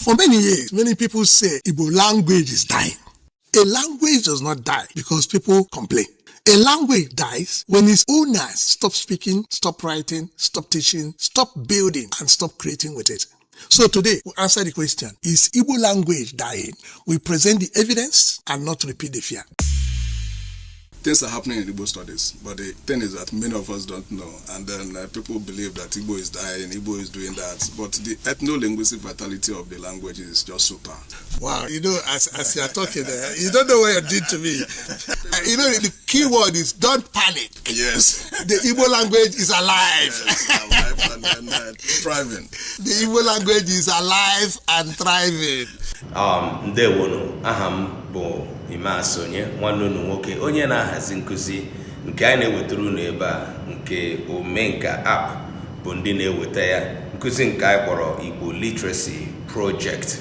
For many years, many people say Igbo language is dying. A language does not die because people complain. A language dies when its owners stop speaking, stop writing, stop teaching, stop building, and stop creating with it. So today, we answer the question, is Igbo language dying? We present the evidence and not repeat the fear. Things are happening in Igbo studies, but the thing is that many of us don't know. And then people believe that Igbo is dying, Igbo is doing that. But the ethno-linguistic vitality of the language is just super. Wow, as you are talking there, you don't know what you did to me. The key word is don't panic. Yes. The Igbo language is alive. Yes, alive and then thriving. The Igbo language is alive and thriving. Ndewonu. Aha m bụ Imasonye, nwanne unu nwoke, onye na-ahazi nkụzi nke anyị na-ewetara unu ebe a, nke Omenka App bụ ndị na-eweta ya, nkụzi nke anyị kpọrọ Igbo Literacy Project,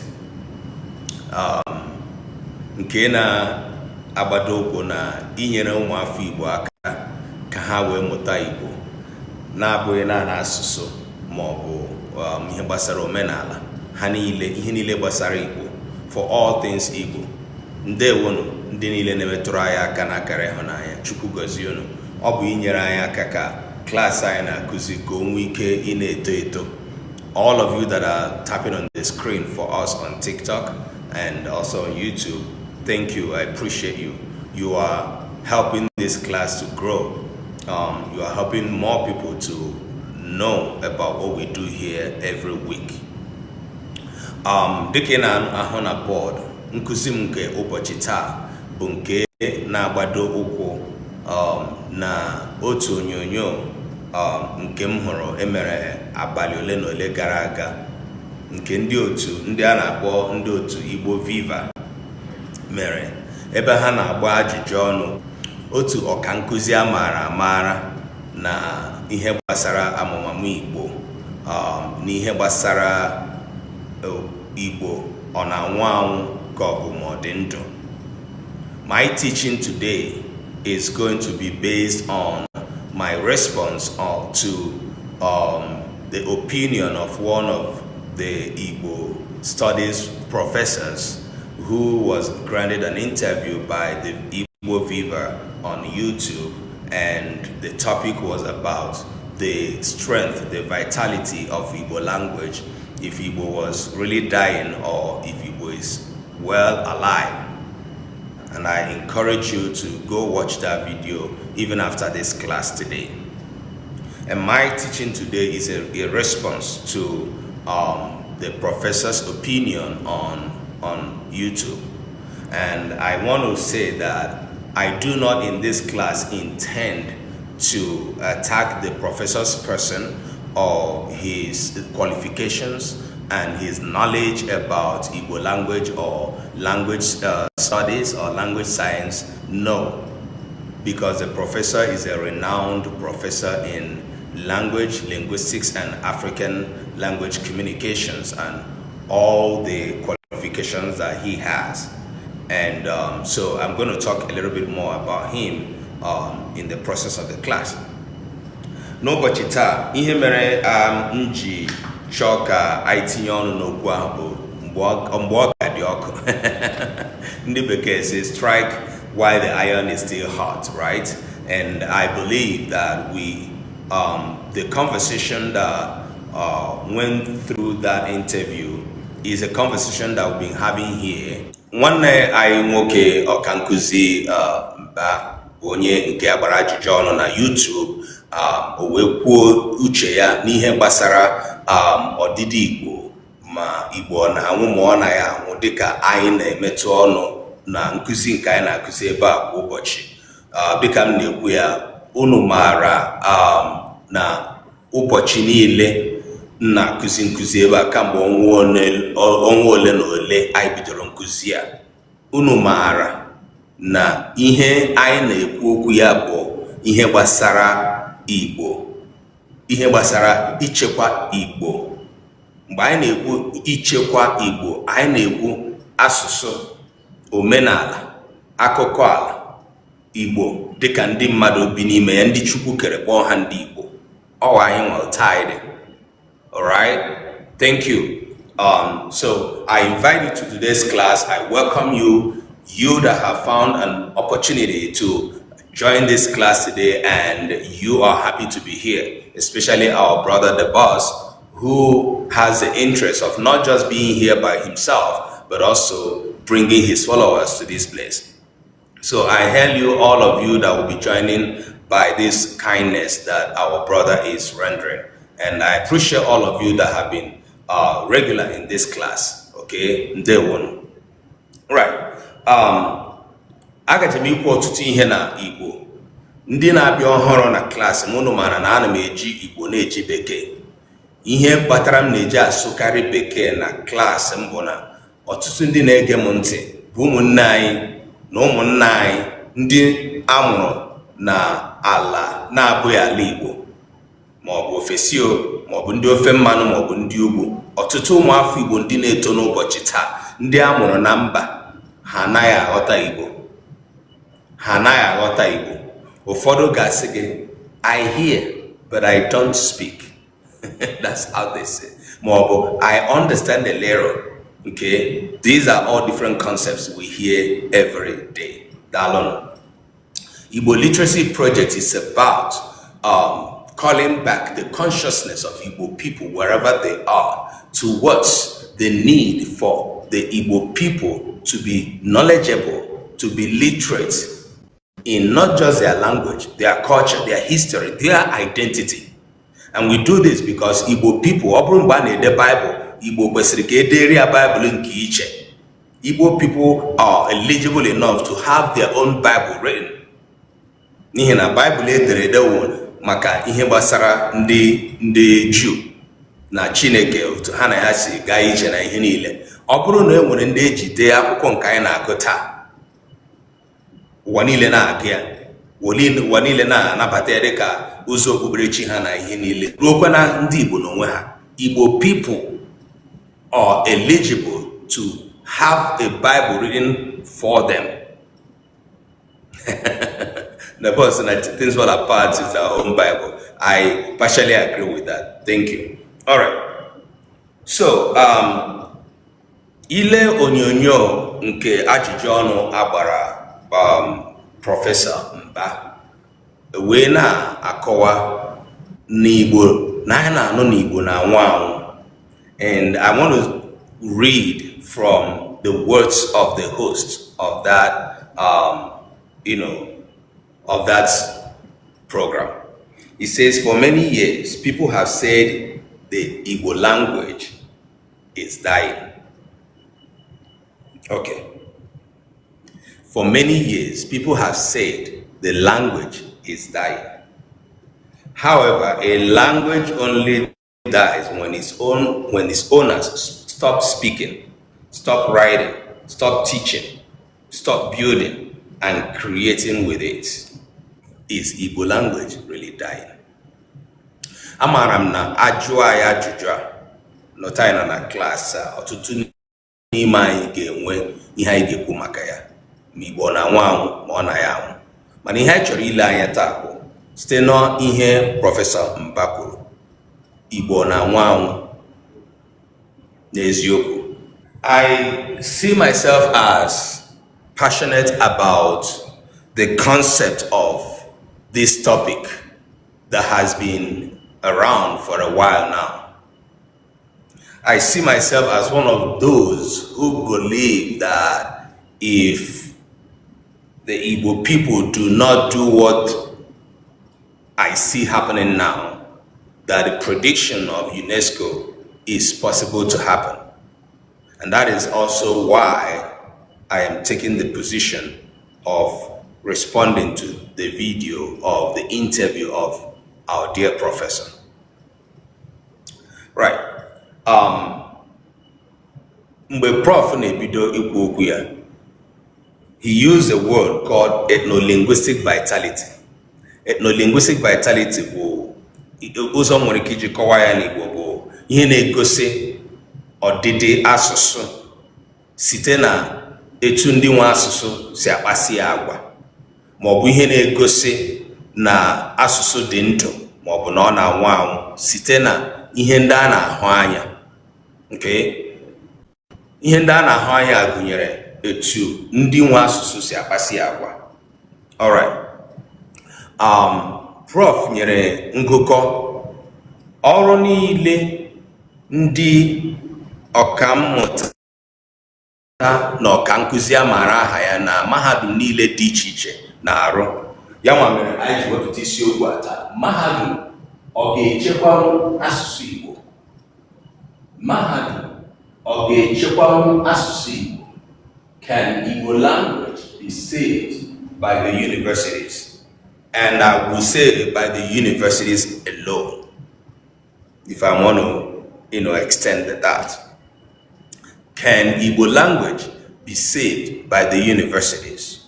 nke na-agbado ụkwụ na inyere ụmụafọ Igbo aka ka ha wee mụta Igbo, na-abụghị naanị asụsụ ma ọ bụ ihe gbasara omenala ha niile, ihe niile gbasara Igbo, for all things Igbo. Ndewonu, ndị niile na-emetụrụ anyị aka n'akara ịhụnanya. Chukwu gọzie unu. Ọ bụ inyere anyị aka ka klaasị anyị na-akụzi ka o nwee ike ị na-eto eto. All of you that are tapping on the screen for us on TikTok and also on YouTube, thank you. I appreciate you. You are helping this class to grow. You are helping more people to know about what we do here every week. Dịka ị na-ahụ na bọọdụ, nkụzi m nke ụbọchị taa bụ nke na-agbado ụkwụ na otu onyonyo nke m hụrụ emere abalị ole na ole gara aga, nke ndị otu ndị a na-akpọ ndị otu Igbo Viva mere, ebe ha na-agba ajụjụ ọnụ otu ọka nkụzi a maara amaara na ihe gbasara amụmamụ Igbo, na ihe gbasara Igbo, ọ na-anwụ anwụ ka ọ bụ ma ọ dị ndụ. My teaching today is going to be based on my response to the opinion of one of the Igbo studies professors who was granted an interview by the Igbo Viva on YouTube, and the topic was about the strength, the vitality of Igbo language, if Igbo was really dying or if Igbo is well alive. And I encourage you to go watch that video even after this class today. And my teaching today is a response to the professor's opinion on YouTube. And I want to say that I do not in this class intend to attack the professor's person or his qualifications and his knowledge about Igbo language or language studies or language science. No, because the professor is a renowned professor in language, linguistics, and African language communications, and all the qualifications that he has. And so I'm going to talk a little bit more about him in the process of the class. N'ụbọchị taa, ihe mere m ji chọọ ka anyị tinye ọnụ n'okwu ahụ bụ mgbe ọ ka dị ọkụ. Ndị bekee say, "Strike while the iron is still hot," right? And I believe that we the conversation that went through that interview is a conversation that we've been having here. Nwanne anyị nwoke, ọka nkụzi Mba, bụ onye nke agbara ajụjụ ọnụ na YouTube, o wee kwuo uche ya n'ihe gbasara ọdịdị Igbo, ma Igbo ọ na-anwụ ma ọ naghị anwụ, dịka anyị na-emetụ ọnụ na nkụzi nke anyị na-akụzi ebe a kwa ụbọchị. Dịka m na-ekwu ya, unu maara na ụbọchị niile m na-akụzi nkụzi ebe a kamgbe ọnwa ole na ole anyị bidoro nkụzi a, unu maara na ihe anyị na-ekwu okwu ya bụ ihe gbasara Igbo, ihe gbasara ichekwa Igbo. Mgbe anyị na-ekwu ichekwa Igbo, anyị na-ekwu asụsụ, omenala, akụkọ ala Igbo, dịka ndị mmadụ bi n'ime ya, ndị Chukwu kere kpọọ ha ndị Igbo. Ọ anyị nwe otu anyị dị. Alright, thank you. So I invite you to today's class. I welcome you, you that have found an opportunity to join this class today and you are happy to be here, especially our brother, the boss, who has the interest of not just being here by himself, but also bringing his followers to this place. So I hail you, all of you that will be joining by this kindness that our brother is rendering. And I appreciate all of you that have been regular in this class. Okay, Ndewonu. Right. Agaje m ikwu ọtụtụ ihe na Igbo. Ndị na-abịa ọhụrụ na klaasị m, unu maara na ana m eji Igbo na-eji Bekee. Ihe kpatara m na-eji asụkarị Bekee na klaasị m bụ na ọtụtụ ndị na-ege m ntị bụ ụmụnne anyị na ụmụnna anyị ndị amụrụ na ala na-abụghị ala Igbo, maọbụ ofesi o, maọbụ ndị ofe mmanụ, maọbụ ndị ugwu. Ọtụtụ ụmụafọ Igbo ndị na-eto n'ụbọchị taa, ndị a mụrụ na mba, ha anaghị aghọta Igbo. Ha anaghị aghọta Igbo. Ụfọdụ ga-asị gị, "I hear but I don't speak." That's how they say. Maọbụ, "I understand a little." Okay, these are all different concepts we hear every day. Daalụnụ. Igbo Literacy Project is about calling back the consciousness of Igbo people wherever they are towards the need for the Igbo people to be knowledgeable, to be literate in not just their language, their culture, their history, their identity. And we do this because Igbo people, ọ bụrụ mgbe a na-ede Bible, Igbo kwesịrị ka edere ya Bible nke iche. Igbo people are eligible enough to have their own Bible written. N'ihi na Baịbụl edere ede wụ maka ihe gbasara ndị Juu na Chineke, otu ha na ya si gaa ije na ihe niile. Ọ bụrụ na e nwere ndị eji dee akwụkwọ nke anyị na-agụ taa, ụwa niile na-agụ ya, ụwa niile na-anabata ya dịka ụzọ okpukperechi ha na ihe niile, ruokwa na ndị Igbo n'onwe ha, Igbo people are eligible to have a Bible written for them. The boss that Things Fall Apart is our own Bible. I partially agree with that. Thank you. All right. So, ile onyonyo nke ajụjụ ọnụ agbara Prọfesọ Mba wee na-akọwa n'Igbo na anyị na-anụ n'Igbo na-anwụ anwụ. And I want to read from the words of the host of that program. He says, "For many years, people have said the Igbo language is dying." Okay. "For many years, people have said the language is dying. However, a language only dies when its owners stop speaking, stop writing, stop teaching, stop building and creating with it. Is Igbo language really dying?" Amaara m na ajụọ anyị ajụjụ a nọta anyị nọ na klaasị a, ọtụtụ n'ime anyị ga-enwe ihe anyị ga-ekwu maka ya, ma Igbo ọ na-anwụ anwụ ma ọ na ya anwụ. Mana ihe anyị chọrọ ile anya taa bụ site n'ihe Prọfesọ Mba kwuru, Igbo ọ na-anwụ anwụ n'eziokwu? I see myself as passionate about the concept of this topic that has been around for a while now. I see myself as one of those who believe that if the Igbo people do not do what I see happening now, that the prediction of UNESCO is possible to happen. And that is also why I am taking the position of responding to the video of the interview of our dear professor. Right. Mgbe Prof na-ebido ikwu okwu ya, he used a word called ethnolinguistic vitality. Ethnolinguistic vitality bụ ụzọ nwere ike iji kọwaa ya n'Igbo bụ ihe na-egosi ọdịdị asụsụ site na etu ndị nwe asụsụ si akpasi ya agwa, ma ọ bụ ihe na-egosi na asụsụ dị ndụ ma ọ bụ na ọ na-anwụ anwụ site na ihe ndị a na-ahụ anya. Okay? Ihe ndị a na-ahụ anya gụnyere etu ndị nwe asụsụ si akpasi agwa. Alright. Prof nyere ngụkọ ọrụ niile ndị ọkammụta na ọka nkụzi a maara aha ya na mahadum niile dị iche iche na-arụ. Ya nwa mere anyị ji wepụta isiokwu a taa: mahadum ọ ga-echekwanwu asụsụ Igbo? Mahadum ọ ga-echekwanwu asụsụ Igbo? Can Igbo language be saved by the universities? And I will say by the universities alone, if I want to extend that. Can Igbo language be saved by the universities?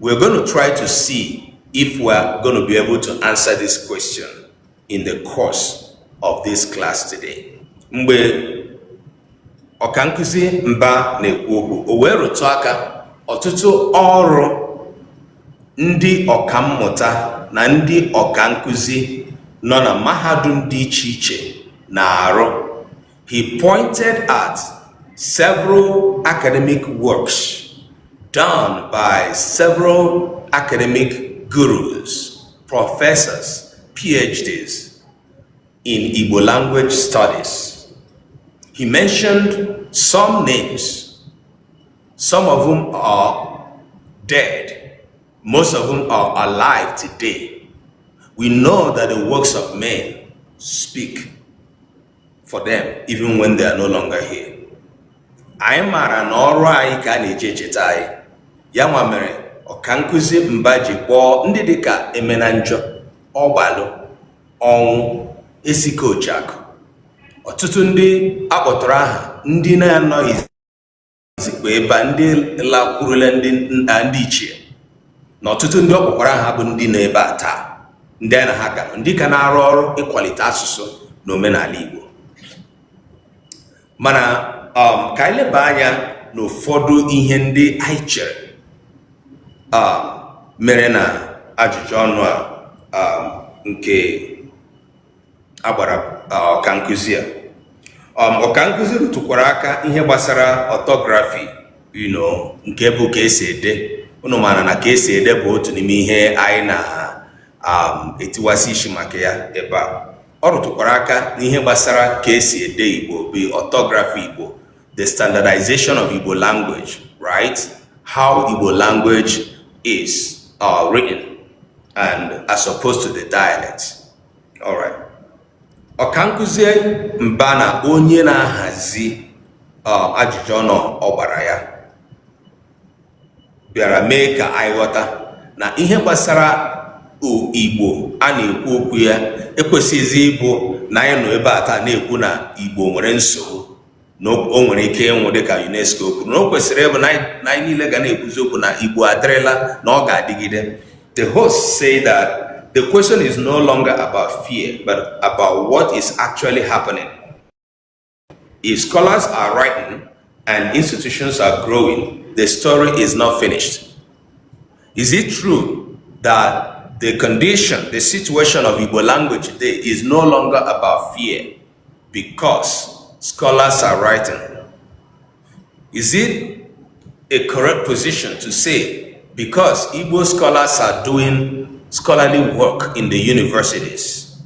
We're going to try to see if we're going to be able to answer this question in the course of this class today. Mgbe ọkankụzi Mba na-ekwu okwu, o wee rụtụ aka ọtụtụ ọrụ ndị ọkammụta na ndị ọkankụzi nọ na mahadum dị iche iche na-arụ. He pointed at several academic works done by several academic gurus, professors, PhDs in Igbo language studies. He mentioned some names, some of whom are dead, most of whom are alive today. We know that the works of men speak for them even when they are no longer here. Anyị maara na ọrụ anyị ka a na-eji echeta anyị. Ya nwa mere ọkankụzi Mba ji kpọọ ndị dịka Emenanjọ, Ọgbalụ, Ọnwụ, Ezike, ọtụtụ ndị akpọtụrụ aha, ndị na-anọghịzikwa ebe a, ndị lakwurula ndị ichie, na ọtụtụ ndị ọ kpọkwara aha bụ ndị nọ ebe a taa, ndị anyị na ha ka nọ, ndị ka na-arụ ọrụ ịkwalite asụsụ na omenala Igbo. Mana ka anyị leba anya n'ụfọdụ ihe ndị anyị chere mere na ajụjụ ọnụ a nke a gbara ọkankụzi a. Ọkankụzi rụtụkwara aka ihe gbasara orthography, nke bụ ka esi ede. Unu maara na ka esi ede bụ otu n'ime ihe anyị na etiwasị isi maka ya ebe a. Ọ rụtụkwara aka n'ihe gbasara ka esi ede Igbo, bụ orthography Igbo, the standardization of Igbo language, right? How Igbo language is written and as opposed to the dialect. All right. Ọkankụzi Mba na onye na-ahazi ajụjụ ọnụ ọ gbara ya bịara mee ka anyị ghọta na ihe gbasara Igbo a na-ekwu okwu ya ekwesịghịzi ịbụ na anyị nọ ebe a taa na-ekwu na Igbo nwere nsogbu, na o nwere ike ịnwụ dịka UNESCO kwuru, na o kwesịrị ịbụ na anyị niile ga na-ekwuzi okwu na Igbo adịrịla, na ọ ga-adịgide. The host say that the question is no longer about fear, but about what is actually happening. If scholars are writing and institutions are growing, the story is not finished. Is it true that the condition, the situation of Igbo language today is no longer about fear because scholars are writing? Is it a correct position to say because Igbo scholars are doing scholarly work in the universities,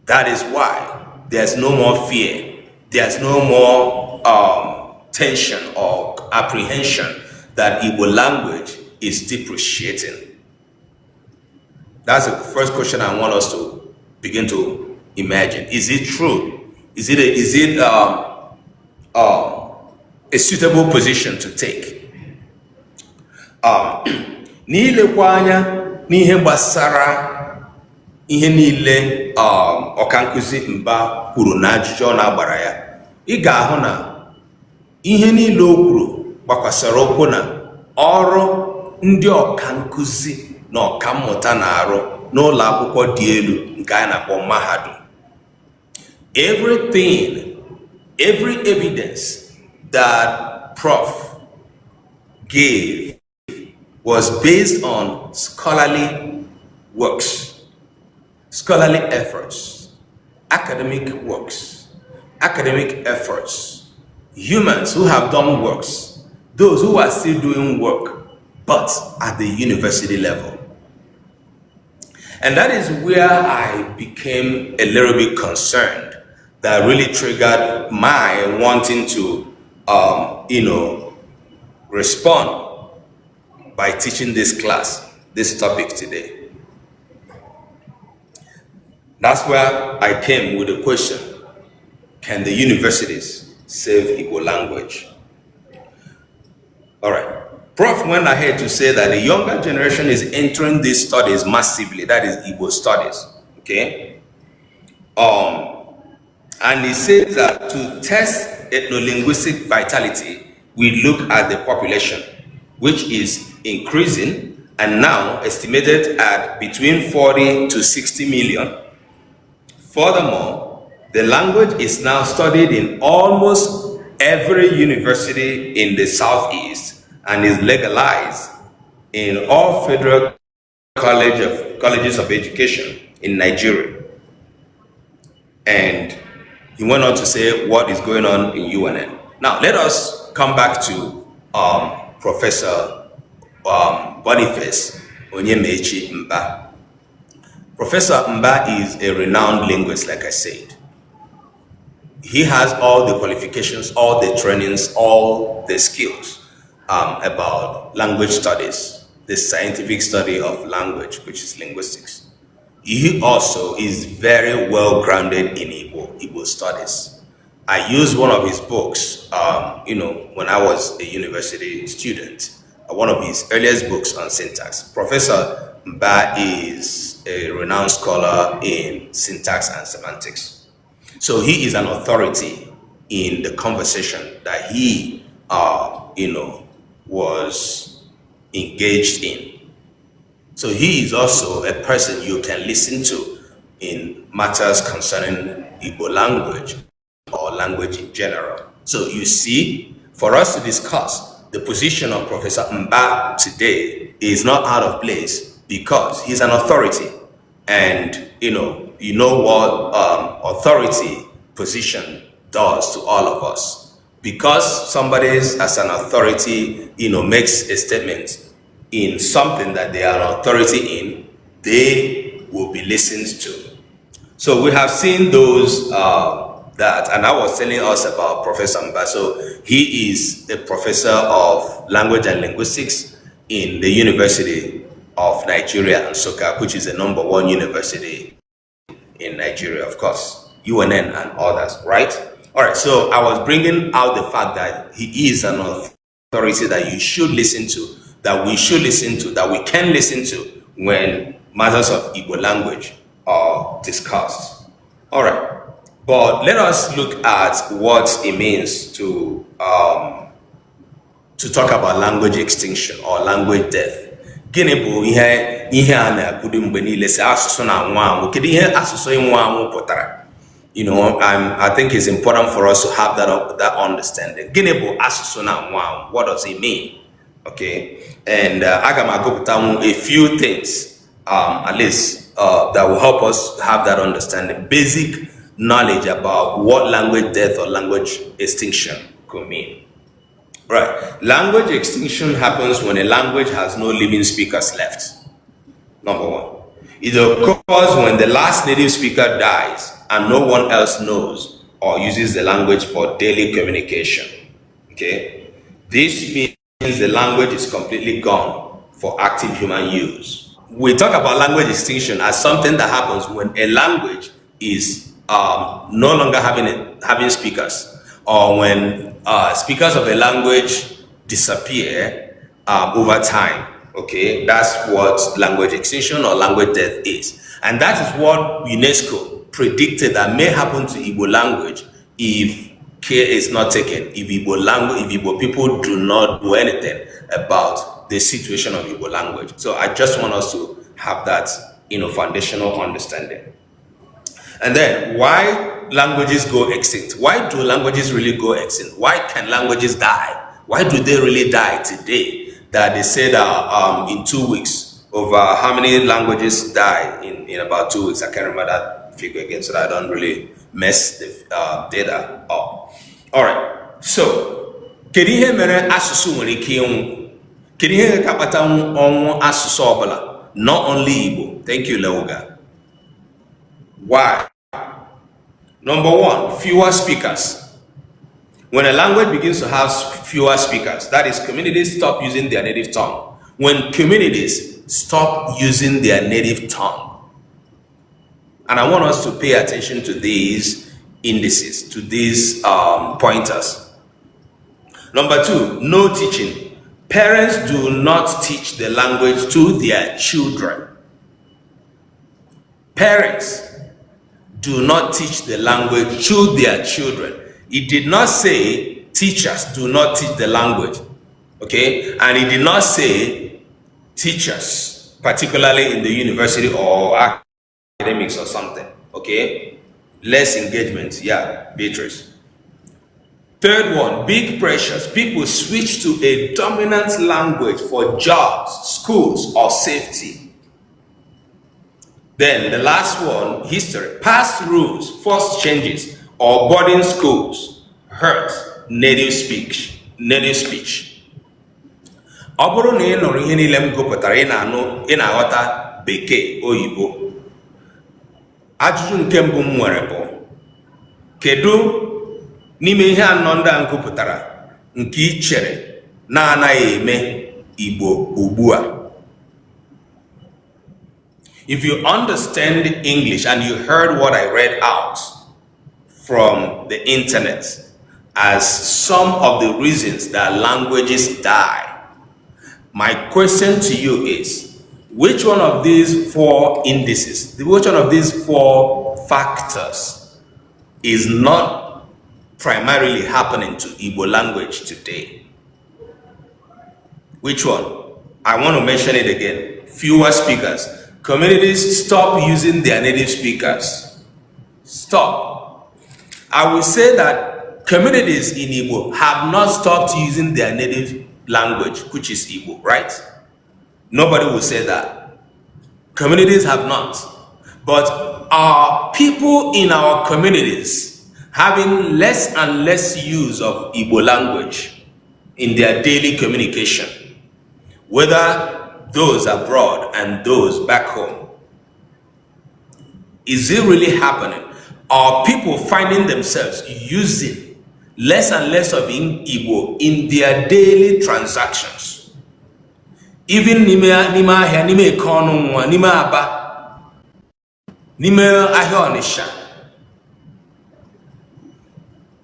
that is why there's no more fear, there's no more tension or apprehension that Igbo language is depreciating? That's the first question I want us to begin to imagine. Is it true? Is it a suitable position to take? N'ilekwa anya n'ihe gbasara ihe niile ọkankụzi Mba kwuru na ajụjụ ọ na-agbara ya, ị ga-ahụ na ihe niile o kwuru gbakwasara ụkwụ na ọrụ ndị ọkankụzi na ọkammụta na-arụ n'ụlọ akwụkwọ dị elu nke a na-akpọ mahadum. Everything, every evidence that Prof gave was based on scholarly works, scholarly efforts, academic works, academic efforts. Humans who have done works, those who are still doing work, but at the university level. And that is where I became a little bit concerned. That really triggered my wanting to, respond by teaching this class, this topic today. That's where I came with the question: can the universities save Igbo language? All right. Prof went ahead to say that the younger generation is entering these studies massively, that is Igbo studies. Okay. And he says that to test ethnolinguistic vitality, we look at the population, which is increasing and now estimated at between 40 to 60 million. Furthermore, the language is now studied in almost every university in the Southeast and is legalized in all federal colleges of education in Nigeria. And he went on to say what is going on in UNN. Now, let us come back to Professor Boniface Onyemaechi Mba. Professor Mba is a renowned linguist, like I said. He has all the qualifications, all the trainings, all the skills about language studies, the scientific study of language, which is linguistics. He also is very well grounded in Igbo studies. I used one of his books, when I was a university student, one of his earliest books on syntax. Professor Mba is a renowned scholar in syntax and semantics. So he is an authority in the conversation that he, was engaged in. So he is also a person you can listen to in matters concerning Igbo language or language in general. So you see, for us to discuss the position of Professor Mba today is not out of place because he's an authority. And you know what authority position does to all of us. Because somebody is as an authority, makes a statement in something that they are an authority in, they will be listened to. So we have seen those that, and I was telling us about Professor Mba. So he is a professor of language and linguistics in the University of Nigeria and Nsukka, which is the number one university in Nigeria, of course, UNN and others, right? All right, so I was bringing out the fact that he is an authority that you should listen to, that we should listen to, that we can listen to when matters of Igbo language are discussed. All right, but let us look at what it means to talk about language extinction or language death. Gịnị bụ ihe a na-ekwudo mgbe niile sị asụsụ na-anwụ anwụ? Kedu ihe asụsụ ịnwụ anwụ pụtara? I think it's important for us to have that understanding. Gịnị bụ asụsụ na-anwụ anwụ? What does it mean? Okay, and aga m agụpụtanwu a few things, at least that will help us have that understanding, basic knowledge about what language death or language extinction could mean. Right. Language extinction happens when a language has no living speakers left. Number one. It occurs when the last native speaker dies and no one else knows or uses the language for daily communication. Okay. This means the language is completely gone for active human use. We talk about language extinction as something that happens when a language is no longer having speakers, or when speakers of a language disappear over time. Okay, that's what language extinction or language death is. And that is what UNESCO predicted that may happen to Igbo language if care is not taken, if Igbo language, if Igbo people do not do anything about the situation of Igbo language. So I just want us to have that foundational understanding. And then why languages go extinct? Why do languages really go extinct? Why can languages die? Why do they really die today? That they say that in 2 weeks, over how many languages die in about 2 weeks? I can't remember that figure again, so that I don't really mess the data up. All right. So kedu ihe mere asụsụ nwere ike ịnwụ? Kedu ihe ga-akpata ọnwụ asụsụ ọbụla? Not only Igbo. Thank you, Leuga. Why? Number one, fewer speakers. When a language begins to have fewer speakers, that is, communities stop using their native tongue. When communities stop using their native tongue, and I want us to pay attention to these indices, to these pointers. Number two, no teaching. Parents do not teach the language to their children. Parents do not teach the language to their children. It did not say teachers do not teach the language. Okay? And it did not say teachers, particularly in the university or academics or something. Okay? Less engagement. Yeah, Beatrice. Third one, big pressures. People switch to a dominant language for jobs, schools, or safety. Then the last one, history. Past rules, forced changes, or boarding schools hurt native speech. Native speech. Ọ bụrụ na ị nụrụ ihe niile m gụpụtara, ị na-anụ, ị na-aghọta Bekee, oyibo. Ajụjụ nke mbụ m nwere bụ, kedu n'ime ihe anọ ndị a m gụpụtara nke ị chere na-anaghị eme Igbo ugbu a? If you understand English and you heard what I read out from the internet as some of the reasons that languages die, my question to you is, which one of these four indices, which one of these four factors is not primarily happening to Igbo language today? Which one? I want to mention it again. Fewer speakers. Communities stop using their native speakers. Stop. I will say that communities in Igbo have not stopped using their native language, which is Igbo, right? Nobody will say that. Communities have not. But are people in our communities having less and less use of Igbo language in their daily communication, whether those abroad and those back home? Is it really happening? Are people finding themselves using less and less of Igbo in their daily transactions? Even n'ime ahịa, n'ime Eke ọnụ nwa, n'ime Aba, n'ime ahịa Ọnịsha,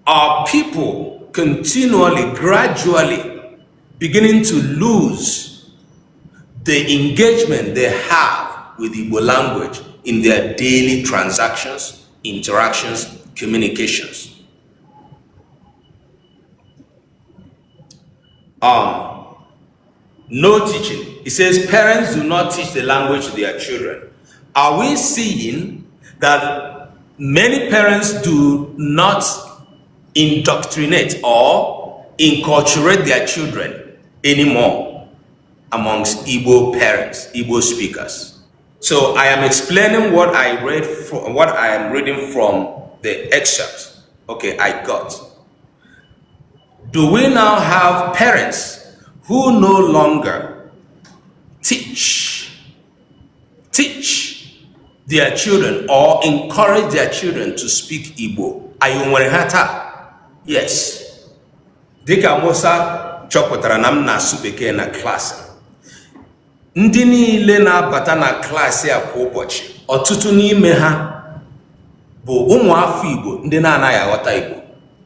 are people continually, gradually beginning to lose the engagement they have with Igbo language in their daily transactions, interactions, communications? No teaching. It says parents do not teach the language to their children. Are we seeing that many parents do not indoctrinate or inculturate their children anymore amongst Igbo parents, Igbo speakers? So I am explaining what I read from what I am reading from the excerpt. Okay, I got. Do we now have parents who no longer teach their children or encourage their children to speak Igbo? Anyị nwere ha taa? Yes. Dịka Musa chọpụtara na m na-asụ Bekee na klaasị, ndị niile na-abata na klaasị a kwa ụbọchị, ọtụtụ n'ime ha bụ ụmụafọ Igbo ndị na-anaghị aghọta Igbo,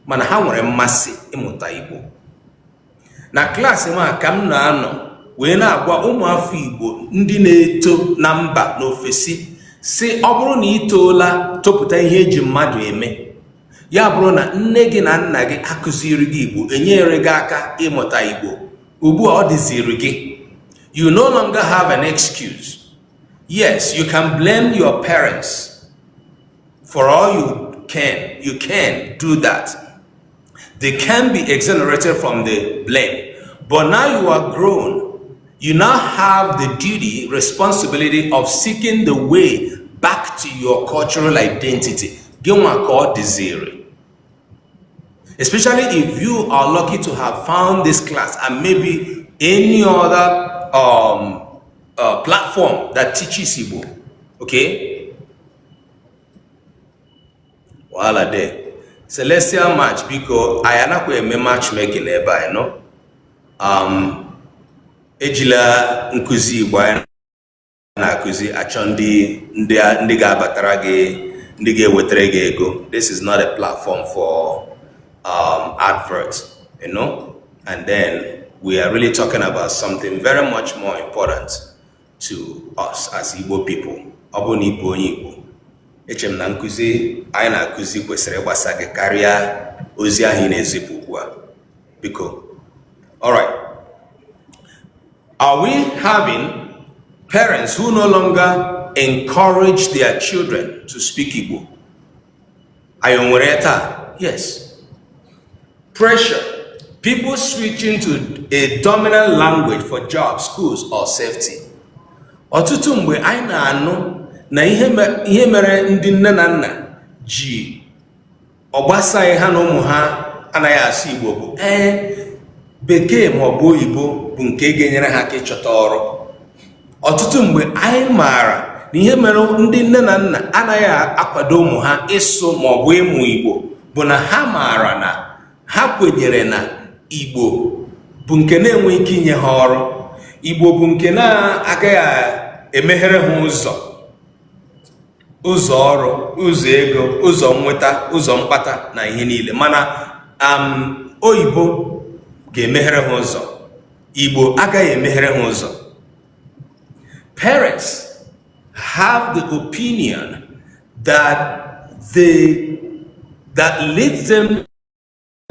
mana ha nwere mmasị ịmụta Igbo. Na klaasị m a ka m na-anọ wee na-agwa ụmụafọ Igbo ndị na-eto na mba n'ofesi si, ọ bụrụ na ị toola topụta ihe eji mmadụ eme, ya bụrụ na nne gị na nna gị akụziri gị Igbo, enyere gị aka ịmụta Igbo, ugbu a ọ dịziri gị. You no longer have an excuse. Yes, you can blame your parents for all you can. You can do that. They can be exonerated from the blame. But now you are grown. You now have the duty, responsibility of seeking the way back to your cultural identity. Gị nwa ka ọ dịziri. Especially if you are lucky to have found this class and maybe any other platform that teaches Igbo. Okay? Wahala there. Celestial Match, biko, anyị anakwa eme matchmaking ebe a, no? Ejila nkụzi Igbo anyị na-akụzi achọ ndị ga-abatara gị, ndị ga-ewetara gị ego. This is not a platform for adverts. And then we are really talking about something very much more important to us as Igbo people. Ọ bụrụ na ị bụ onye Igbo, eche m na nkụzi anyị na-akụzi kwesịrị ịgbasa gị karịa ozi ahụ ị na-ezipụ ugbu a. Biko. All right. Are we having parents who no longer encourage their children to speak Igbo? Anyị nwere ya taa? Yes. Pressure. People switching to a dominant language for jobs, schools, or safety. Ọtụtụ mgbe anyị na-anụ na ihe mere ndị nne na nna ji ọ gbasaghị ha na ụmụ ha anaghị asụ Igbo bụ ee, Bekee ma ọ bụ oyibo bụ nke ga-enyere ha aka ịchọta ọrụ. Ọtụtụ mgbe anyị maara na ihe mere ndị nne na nna anaghị akwado ụmụ ha ịsụ ma ọ bụ ịmụ Igbo bụ na ha maara na ha kwenyere na Igbo bụ nke na-enwe ike inye ha ọrụ, Igbo bụ nke na-agaghị emeghere ha ụzọ ọrụ, ụzọ ego, ụzọ nweta, ụzọ mkpata na ihe niile, mana oyibo ga-emeghere ha ụzọ, Igbo agaghị emeghere ha ụzọ. Parents have the opinion that leads them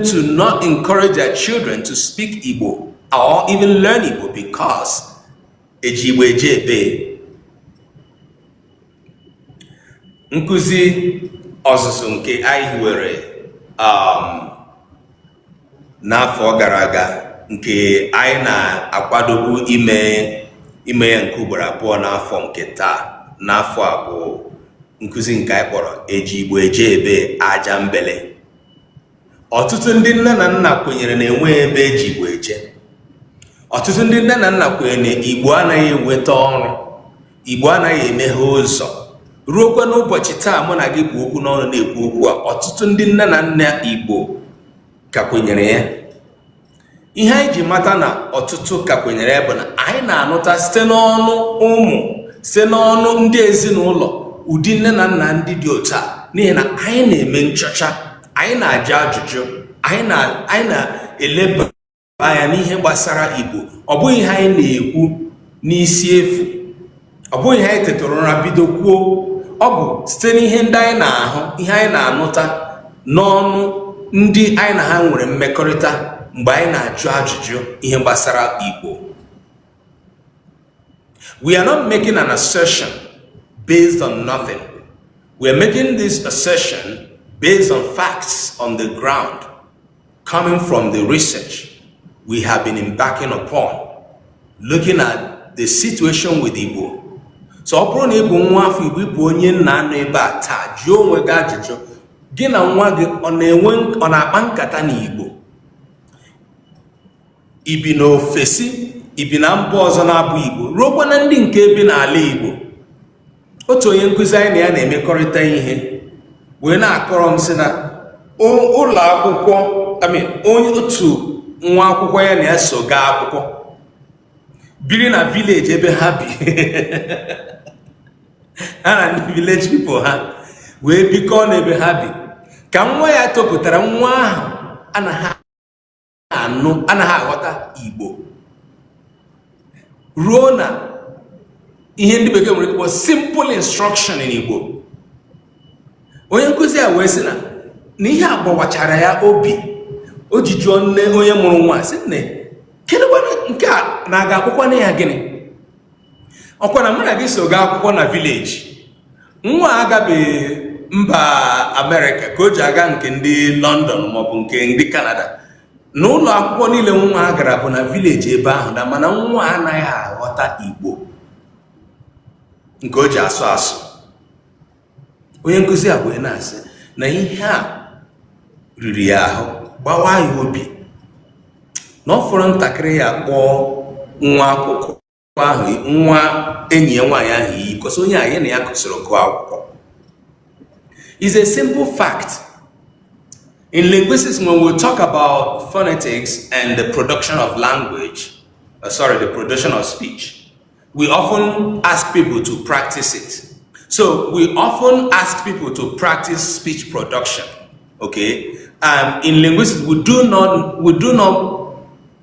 to not encourage their children to speak Igbo or even learn Igbo because eji Igbo eje ebe. Nkụzi ọzụzụ nke anyị hiwere n'afọ gara aga, nke anyị na-akwadobu ime ya nke ugboro abụọ n'afọ nke taa n'afọ a, bụ nkụzi nke anyị kpọrọ "Eji Igbo Eje Ebe Aja Mbele". Ọtụtụ ndị nne na nna kwenyere na enweghị ebe eji Igbo eje. Ọtụtụ ndị nne na nna kwenyere na Igbo anaghị enweta ọrụ, Igbo anaghị emeghe ụzọ. Ruokwa n'ụbọchị taa mụ na gị bụ okwu n'ọnụ na-ekwu okwu a, ọtụtụ ndị nne na nna Igbo ka kwenyere ya. Ihe anyị ji mata na ọtụtụ ka kwenyere ya bụ na anyị na-anụta site n'ọnụ ụmụ, site n'ọnụ ndị ezinụlọ ụdị nne na nna ndị dị otu a, n'ihi na anyị na-eme nchọcha, anyị na-ajụ ajụjụ, anyị na-eleba anya n'ihe gbasara Igbo. Ọ bụghị ihe anyị na-ekwu n'isi efu, ọ bụghị ihe anyị tetụrụ ụra bido kwuo. Ọ bụ site n'ihe ndị anyị na-ahụ, ihe anyị na-anụta n'ọnụ ndị anyị na ha nwere mmekọrịta mgbe anyị na-ajụ ajụjụ ihe gbasara Igbo. We are not making an assertion based on nothing. We are making this assertion based on facts on the ground coming from the research we have been embarking upon, looking at the situation with Igbo. So ọ bụrụ na ị bụ nwa afọ Igbo, ịbụ onye nna anọ ebe a taa, jụọ onwe gị ajụjụ: gị na nwa gị ọ na-enwe, ọ na-akpa nkata n'Igbo? Ibi n'ofesi, ibi na mba ọzọ na-abụ Igbo, ruokwa na ndị nke bi n'ala Igbo. Otu onye nkụzi anyị na ya na-emekọrịta ihe wee na-akọrọ m sị na ụlọ akwụkwọ, I mean, onye otu nwa akwụkwọ ya na ya so gaa akwụkwọ biri na village ebe ha bi, ha na ndị village people ha wee bikọọ n'ebe ha bi. Ka nwa ya topụtara, nwa ahụ anaghị anụ, anaghị aghọta Igbo, ruo na ihe ndị Bekee nwere ike kpọ simple instruction in Igbo. Onye nkụzi a wee sị na ihe a gbawachara ya obi. O ji jụọ nne onye mụrụ nwa, sị, "Nne, kedụ nke a na a ga-akpọkwana ya gịnị? Ọkwa na mụ na gị so gaa akwụkwọ na village, nwa agabeghị mba Amerịka ka o ji aga nke ndị London maọbụ nke ndị Canada. N'ụlọ akwụkwọ niile nwa a gara bụ na village ebe ahụ, na mana nwa anaghị aghọta Igbo nke o ji asụ asụ." Onye nkụzi a wee na-asị na ihe a riri ya ahụ, gbawaa ya obi. Gbawa ya obi na ọ fọrọ ntakịrị ya kpọọ nwa akwụkwọ ahụ, nwa enyi ya nwaanyị ahụ iyi, because onye a ya na ya gụsịrị gụọ akwụkwọ. Is a simple fact. In linguistics, when we talk about phonetics and the production of language, sorry, the production of speech, we often ask people to practice it. So we often ask people to practice speech production. Okay. In linguistics, we do not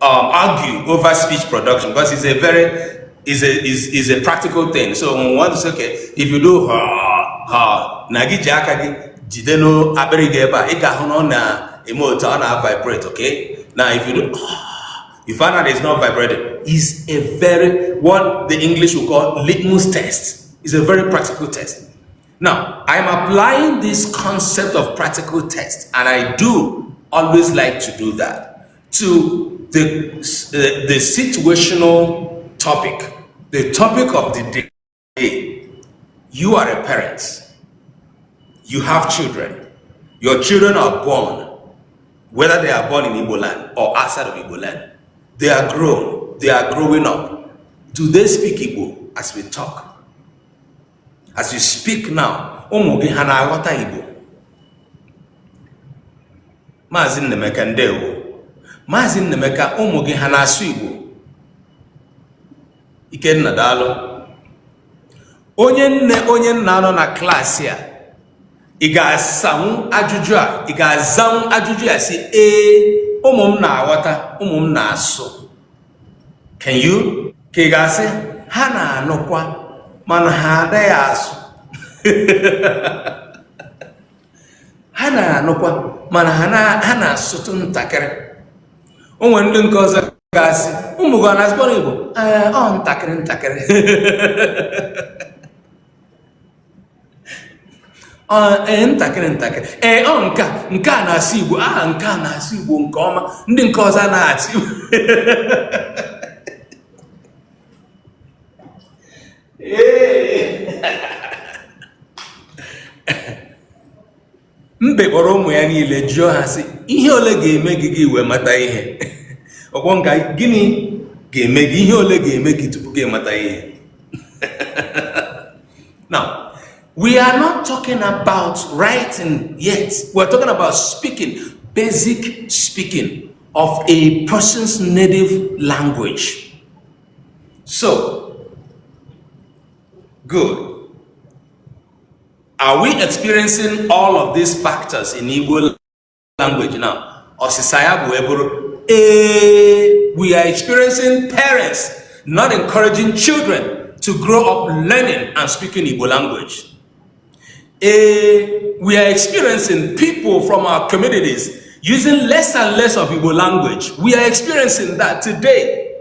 argue over speech production because it's a very is a is, is a practical thing. So when we want to say, okay, if you do ha ha, na gị ji aka gị jide n'akpịrị gị ebe a, ị ga-ahụ na ọ na-eme otu ọ na-vibrate. Okay. Now if you do, you find out it's not vibrating. Is a very, what the English will call, litmus test. It's a very practical test. Now, I'm applying this concept of practical test, and I do always like to do that, to the situational topic, the topic of the day. You are a parent. You have children. Your children are born, whether they are born in Igbo land or outside of Igbo land. They are grown. They are growing up. Do they speak Igbo as we talk? As you speak now, ụmụ gị ha na-aghọta Igbo? Maazị Nnemeka, ndewo. Maazị Nnemeka, ụmụ gị ha na-asụ Igbo? Ikenna, daalụ. Onye nne, onye nna nọ na klaasị a, ị ga-asanwu ajụjụ a, ị ga-azanwu ajụjụ a sị, "Ee, ụmụ m na-aghọta, ụmụ m na-asụ"? Can you? Ka ị ga-asị ha na-anụkwa mana ha adịghị asụ, ha na-anụkwa mana ha na-asụtụ ntakịrị? O nwere ndị nke ọzọ ga-asị, ụmụ gị ọ na-asụkwa Igbo? Ee, ọ ntakịrị ntakịrị. Ọ ee, ntakịrị ntakịrị. Ee, ọ nke a na-asụ Igbo, aha nke a na-asụ Igbo nke ọma, ndị nke ọzọ anaghị asụ Igbo. Mbe kpọrọ ụmụ ya niile jụọ ha sị, ihe ole ga-eme gị gị wee mata ihe? Ọgbọ nka, gịnị ga-eme gị, ihe ole ga-eme gị tupu gị mata ihe? Now, we are not talking about writing yet. We're talking about speaking, basic speaking of a person's native language. So, good. Are we experiencing all of these factors in Igbo language now? Ọsịsa ya bụ eburu ee. We are experiencing parents not encouraging children to grow up learning and speaking Igbo language. Ee, we are experiencing people from our communities using less and less of Igbo language. We are experiencing that today.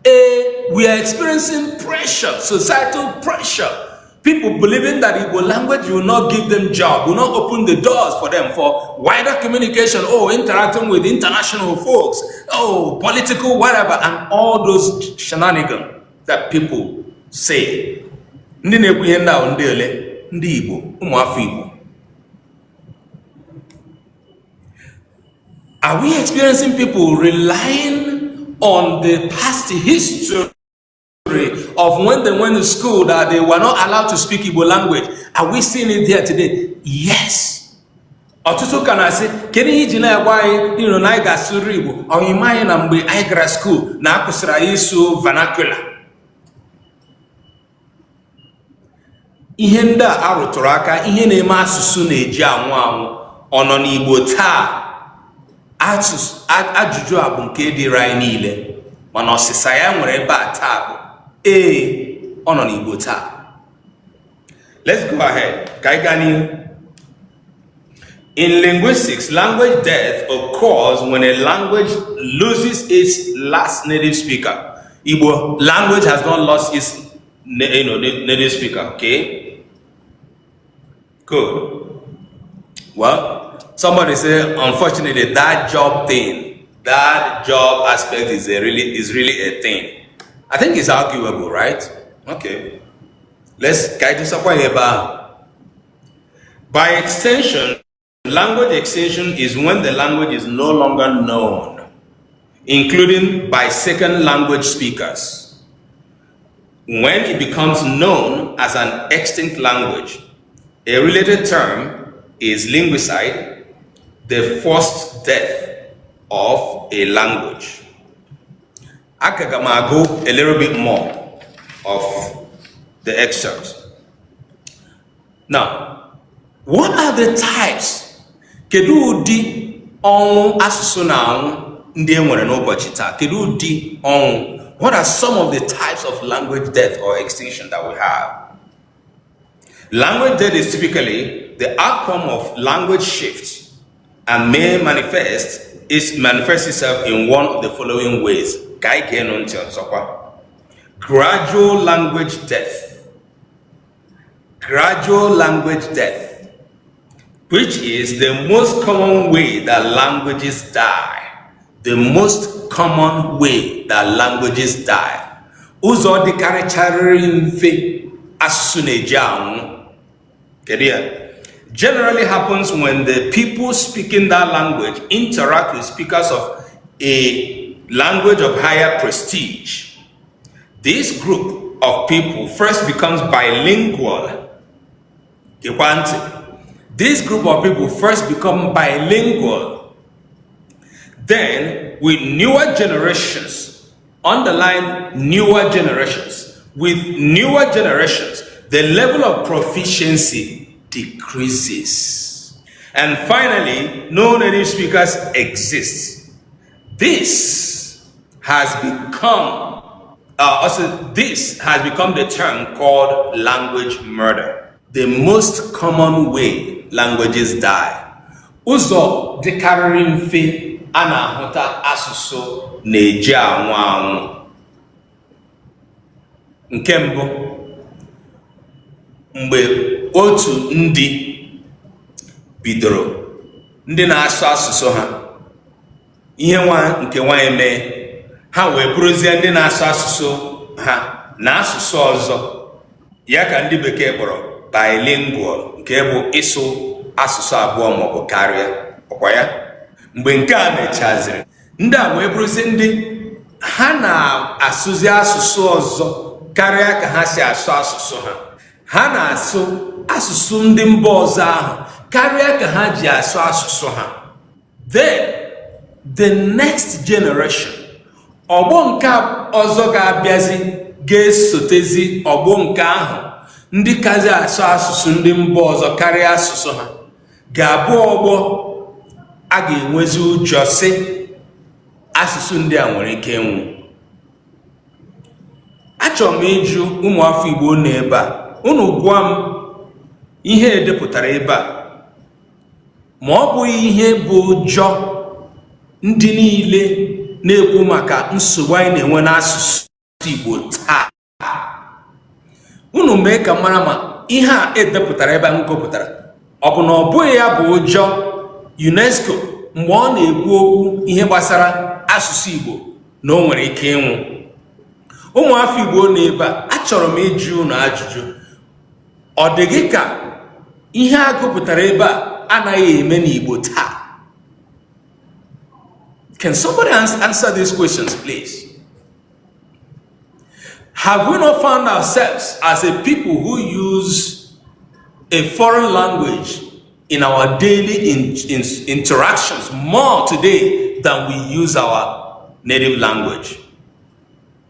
Ee, we are experiencing pressure, societal pressure. People believing that Igbo language will not give them job, will not open the doors for them for wider communication, oh, interacting with international folks, oh, political whatever, and all those shenanigans that people say. Ndị na-ekwu ihe ndị ahụ, ndị ole? Ndị Igbo, ụmụafọ Igbo. Are we experiencing people relying on the past history of when they went to school that they were not allowed to speak Igbo language? Are we seeing it there today? Yes. Ọtụtụ ka na-asị, kedu ihe iji na-agwa anyị ịnụ na anyị ga-asụrụ Igbo? Ọyịma anyị na mgbe anyị gara school na akwụsịrị anyị ịsụ vernacular. Ihe ndị a arụtụrụ aka, ihe na-eme asụsụ na-eji anwụ anwụ, ọ nọ n'Igbo taa? Ajụjụ a bụ nke dịrị anyị niile, mana ọsịsa ya nwere ebe a taa bụ ee, ọ nọ n'Igbo taa. Let's go ahead, ka anyị gaa n'ihu. In linguistics, language death occurs when a language loses its last native speaker. Igbo language has not lost its native speaker, okay? Good. Well, somebody say, unfortunately, that job thing, that job aspect is really a thing. I think it's arguable, right? Okay. Let's guide you somewhere. By extension, Language extinction is when the language is no longer known, including by second language speakers. When it becomes known as an extinct language, a related term is linguicide, the forced death of a language. Aga m agụ a little bit more of the excerpt. Now, what are the types? Kedu ụdị ọnwụ asụsụ na-anwụ ndị e nwere n'ụbọchị taa? Kedu ụdị ọnwụ? What are some of the types of language death or extinction that we have? Language death is typically the outcome of language shift and may manifest itself in one of the following ways. Ka anyị geenụ ntị ọzọkwa. Gradual language death. Gradual language death, which is the most common way that languages die. The most common way that languages die. Ụzọ dịkarịcharịrị mfe asụsụ na-eji anwụ. Kedu ya? Generally happens when the people speaking that language interact with speakers of a language of higher prestige. This group of people first becomes bilingual. Gekwa ntị. This group of people first become bilingual. Then, with newer generations, underline newer generations, with newer generations, the level of proficiency decreases. And finally, no native speakers exist. This has become the term called language murder. The most common way languages die. Ụzọ dịkarịrị mfe a na-ahụta asụsụ na-eji anwụ anwụ. Nke mbụ, mgbe otu ndị bidoro ndị na-asụ asụsụ ha, ihe nwa nke nwaanyị mee, ha wee bụrụzie ndị na-asụ asụsụ ha na asụsụ ọzọ, ya ka ndị bekee kpọrọ bilingual, nke bụ ịsụ asụsụ abụọ maọbụ karịa. Ọkwa ya, mgbe nke a mechaziri, ndị a wee bụrụzie ndị ha na-asụzi asụsụ ọzọ karịa ka ha si asụ asụsụ ha. Ha na-asụ asụsụ ndị mba ọzọ ahụ karịa ka ha ji asụ asụsụ ha. Then the next generation, ọgbọ nke ọzọ ga-abịazi, ga-esotezi ọgbọ nke ahụ, ndị kazi asụ asụsụ ndị mba ọzọ karịa asụsụ ha, ga-abụ ọgbọ a ga-enwezi ụjọ sị asụsụ ndị a nwere ike ịnwụ. Achọrọ m ịjụ ụmụafọ Igbo nọ ebe a, unu gwa m ihe edepụtara ebe a, ma ọ bụghị ihe bụ ụjọ ndị niile na-ekwu maka nsogbu anyị na-enwe n'asụsụ Igbo taa. Unu mee ka mara ma ihe a edepụtara ebe a m gụpụtara, ọ bụ na ọ bụghị ya bụ ụjọ UNESCO mgbe ọ na-ekwu okwu ihe gbasara asụsụ Igbo na o nwere ike ịnwụ. Ụmụafọ Igbo nọ ebe a, achọrọ m ịjụ unu ajụjụ. Ọ dị gị ka ihe a gụpụtara ebe a anaghị eme n'Igbo taa? Can somebody answer these questions, please? Have we not found ourselves as a people who use a foreign language in our daily interactions more today than we use our native language?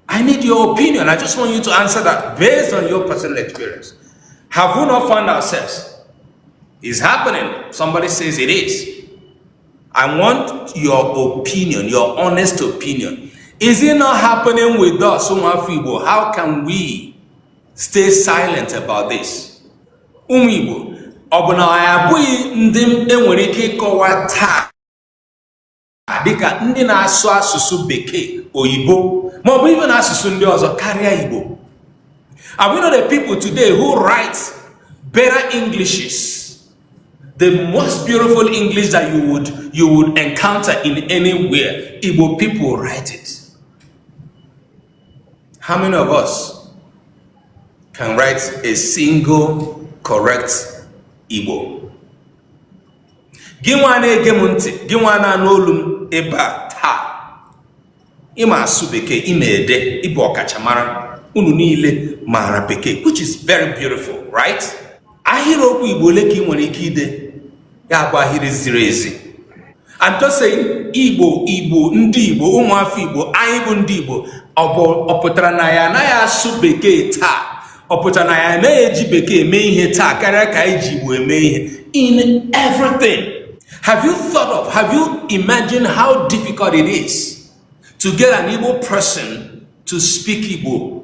I need your opinion. I just want you to answer that based on your personal experience. Have we not found ourselves? It's happening. Somebody says it is. I want your opinion, your honest opinion. Is it not happening with us, ụmụafọ Igbo? How can we stay silent about this? Ụmụ Igbo, ọ bụ na anyị abụghị ndị enwere ike ịkọwa taa dịka ndị na-asụ asụsụ bekee, oyibo, maọbụ even asụsụ ndị ọzọ karịa Igbo? Are we not the people today who write better Englishes? The most beautiful English that you would encounter in anywhere, Igbo people write it. How many of us can write a single correct Igbo? Gị nwa na-ege m ntị, gị nwa na-anụ olu m ebe a taa, ịma asụ Bekee, ịma ede, ịbụ ọkachamara, unu niile maara Bekee, which is very beautiful, right? Ahịrịokwu Igbo ole ka ị nwere ike ide ya bụ ahịrị ziri ezi? I'm just saying, Igbo, Igbo, ndị Igbo, ụmụafọ Igbo, anyị bụ ndị Igbo. Ọ bụ ọ pụtara na ya anaghị asụ Bekee taa? Ọ pụtara na ya anaghị eji Bekee eme ihe taa karịa ka anyị ji Igbo eme ihe in everything? Have you thought of, have you imagined how difficult it is to get an Igbo person to speak Igbo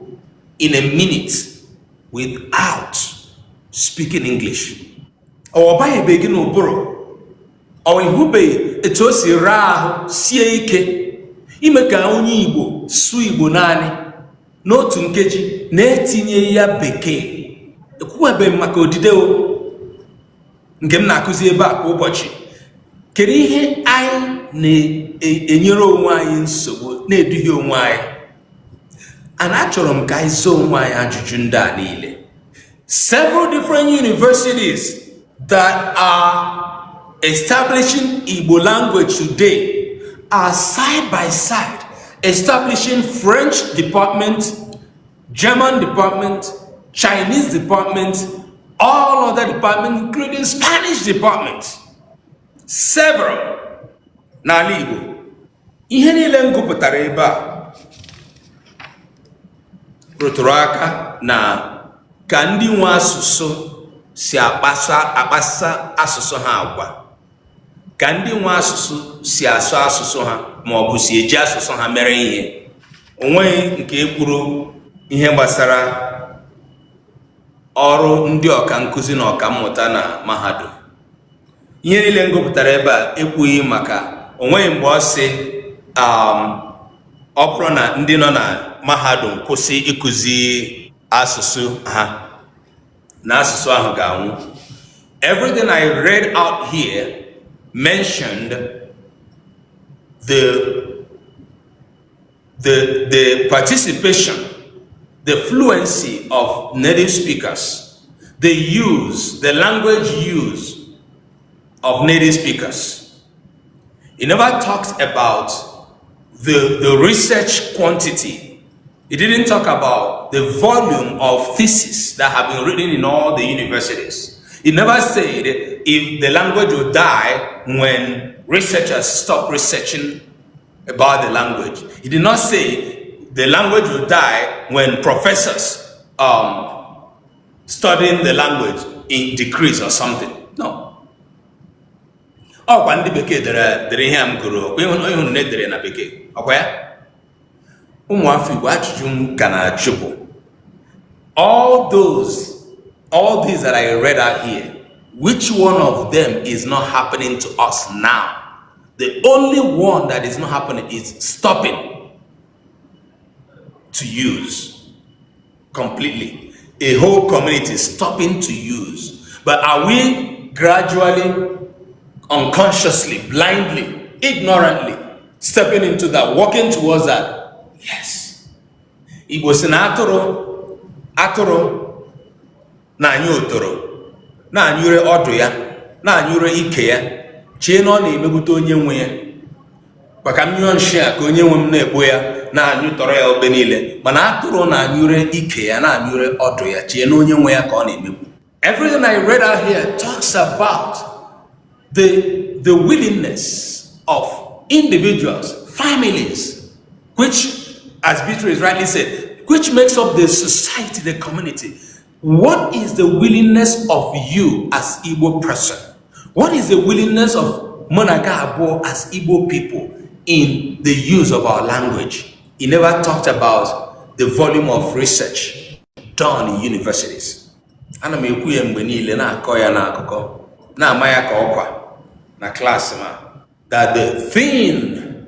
in a minute without speaking English? Ọ baghịbe gị n'ụbụrụ? Ọ ịhụbeghị etu o si raa ahụ, sie ike ime ka onye Igbo sụọ Igbo naanị n'otu nkeji na-etinye ya Bekee? Ekwuwebeghị m maka odide o nke m na-akụzi ebe a kwa ụbọchị. Kedu ihe anyị na-enyere onwe anyị nsogbu, na-eduhie onwe anyị? And achọrọ m ka anyị zaa onwe anyị ajụjụ ndị a niile. Several different universities that are establishing Igbo language today are side by side establishing French department, German department, Chinese department, all other departments, including Spanish departments. Several n'ala Igbo. Ihe niile m gụpụtara ebe a rụtụrụ aka na ka ndị nwe asụsụ si akpasa asụsụ ha agwa, ka ndị nwe asụsụ si asụ asụsụ ha ma ọ bụ si eji asụsụ ha mere ihe. O nweghị nke kwuru ihe gbasara ọrụ ndị ọka nkụzi na ọka mmụta na mahadum. Ihe niile m gụpụtara ebe a ekwughị maka, onweghị mgbe ọ sị ọ bụrụ na ndị nọ na mahadum kwụsị ịkụzi asụsụ ha na asụsụ ahụ ga-anwụ. Everything I read out here mentioned the participation, the fluency of native speakers, the use, the language use of native speakers. It never talks about the research quantity. It didn't talk about the volume of theses that have been written in all the universities. It never said if the language will die when researchers stop researching about the language. He did not say the language will die when professors studying the language in decrease or something. No. Ọkwa ndị Bekee dere ihe a m gụrụ, ọkwa ịhụrụ na edere na Bekee, ọkwa ya? Ụmụafọ Igbo, ajụjụ m ka na-ajụ bụ, all these that I read out here, which one of them is not happening to us now? The only one that is not happening is stopping to use completely. A whole community stopping to use. But are we gradually, unconsciously, blindly, ignorantly stepping into that, walking towards that? Yes. Igbo si na atụrụ na-anyụ otoro, na-anyụre ọdụ ya, na-anyụre ike ya, chee na ọ na-emegbute onye nwe ya, maka m nyụọ nshi a ka onye nwe m na-ekpo ya, na-anyụtọrọ ya obe niile. Mana atụrụ na-anyụre ike ya, na-anyụre ọdụ ya, chee na onye nwe ya ka ọ na-emegbu. Everything I read out here talks about the willingness of individuals, families, which, as Beatrice rightly said, which makes up the society, the community. What is the willingness of you as Igbo person? What is the willingness of mụ na gị abụọ as Igbo people in the use of our language? He never talked about the volume of research done in universities. Ana m ekwu ya mgbe niile, na-akọ ya n'akụkọ, na-ama ya ka ọkwa na klaasị ma, that the thing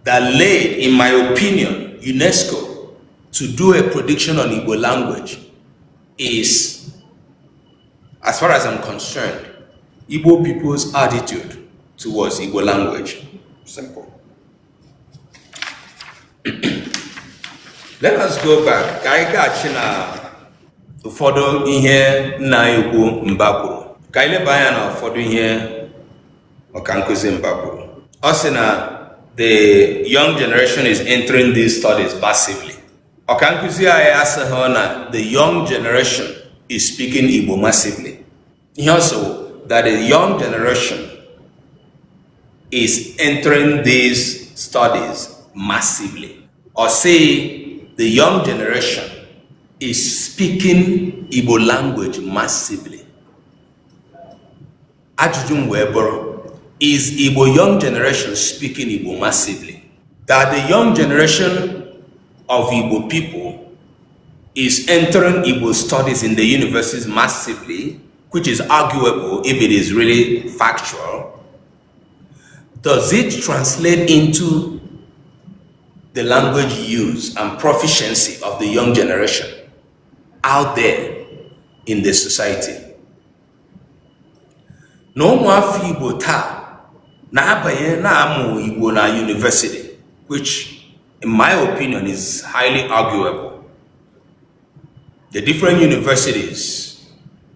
that led, in my opinion, UNESCO to do a prediction on Igbo language is, as far as I'm concerned, Igbo people's attitude towards Igbo language. Simple. Let us go back. Ka anyị gaghachi na ụfọdụ ihe nna anyị ukwu Mba kwuru. Ka anyị leba anya na ụfọdụ ihe Ọkankụzi Mba kwuru. Ọ sị na the young generation is entering these studies massively. Ọkankụzi anyị asịghị na the young generation is speaking Igbo massively. Ihe ọ sị that the young generation is entering these studies massively. Or say the young generation is speaking Igbo language massively. Ajụjụ m wee bụrụ, is Igbo young generation speaking Igbo massively? That the young generation of Igbo people is entering Igbo studies in the universities massively, which is arguable if it is really factual, does it translate into the language use and proficiency of the young generation out there in the society? Na ụmụafọ Igbo taa na-abanye na-amụ Igbo na university, which in my opinion is highly arguable. The different universities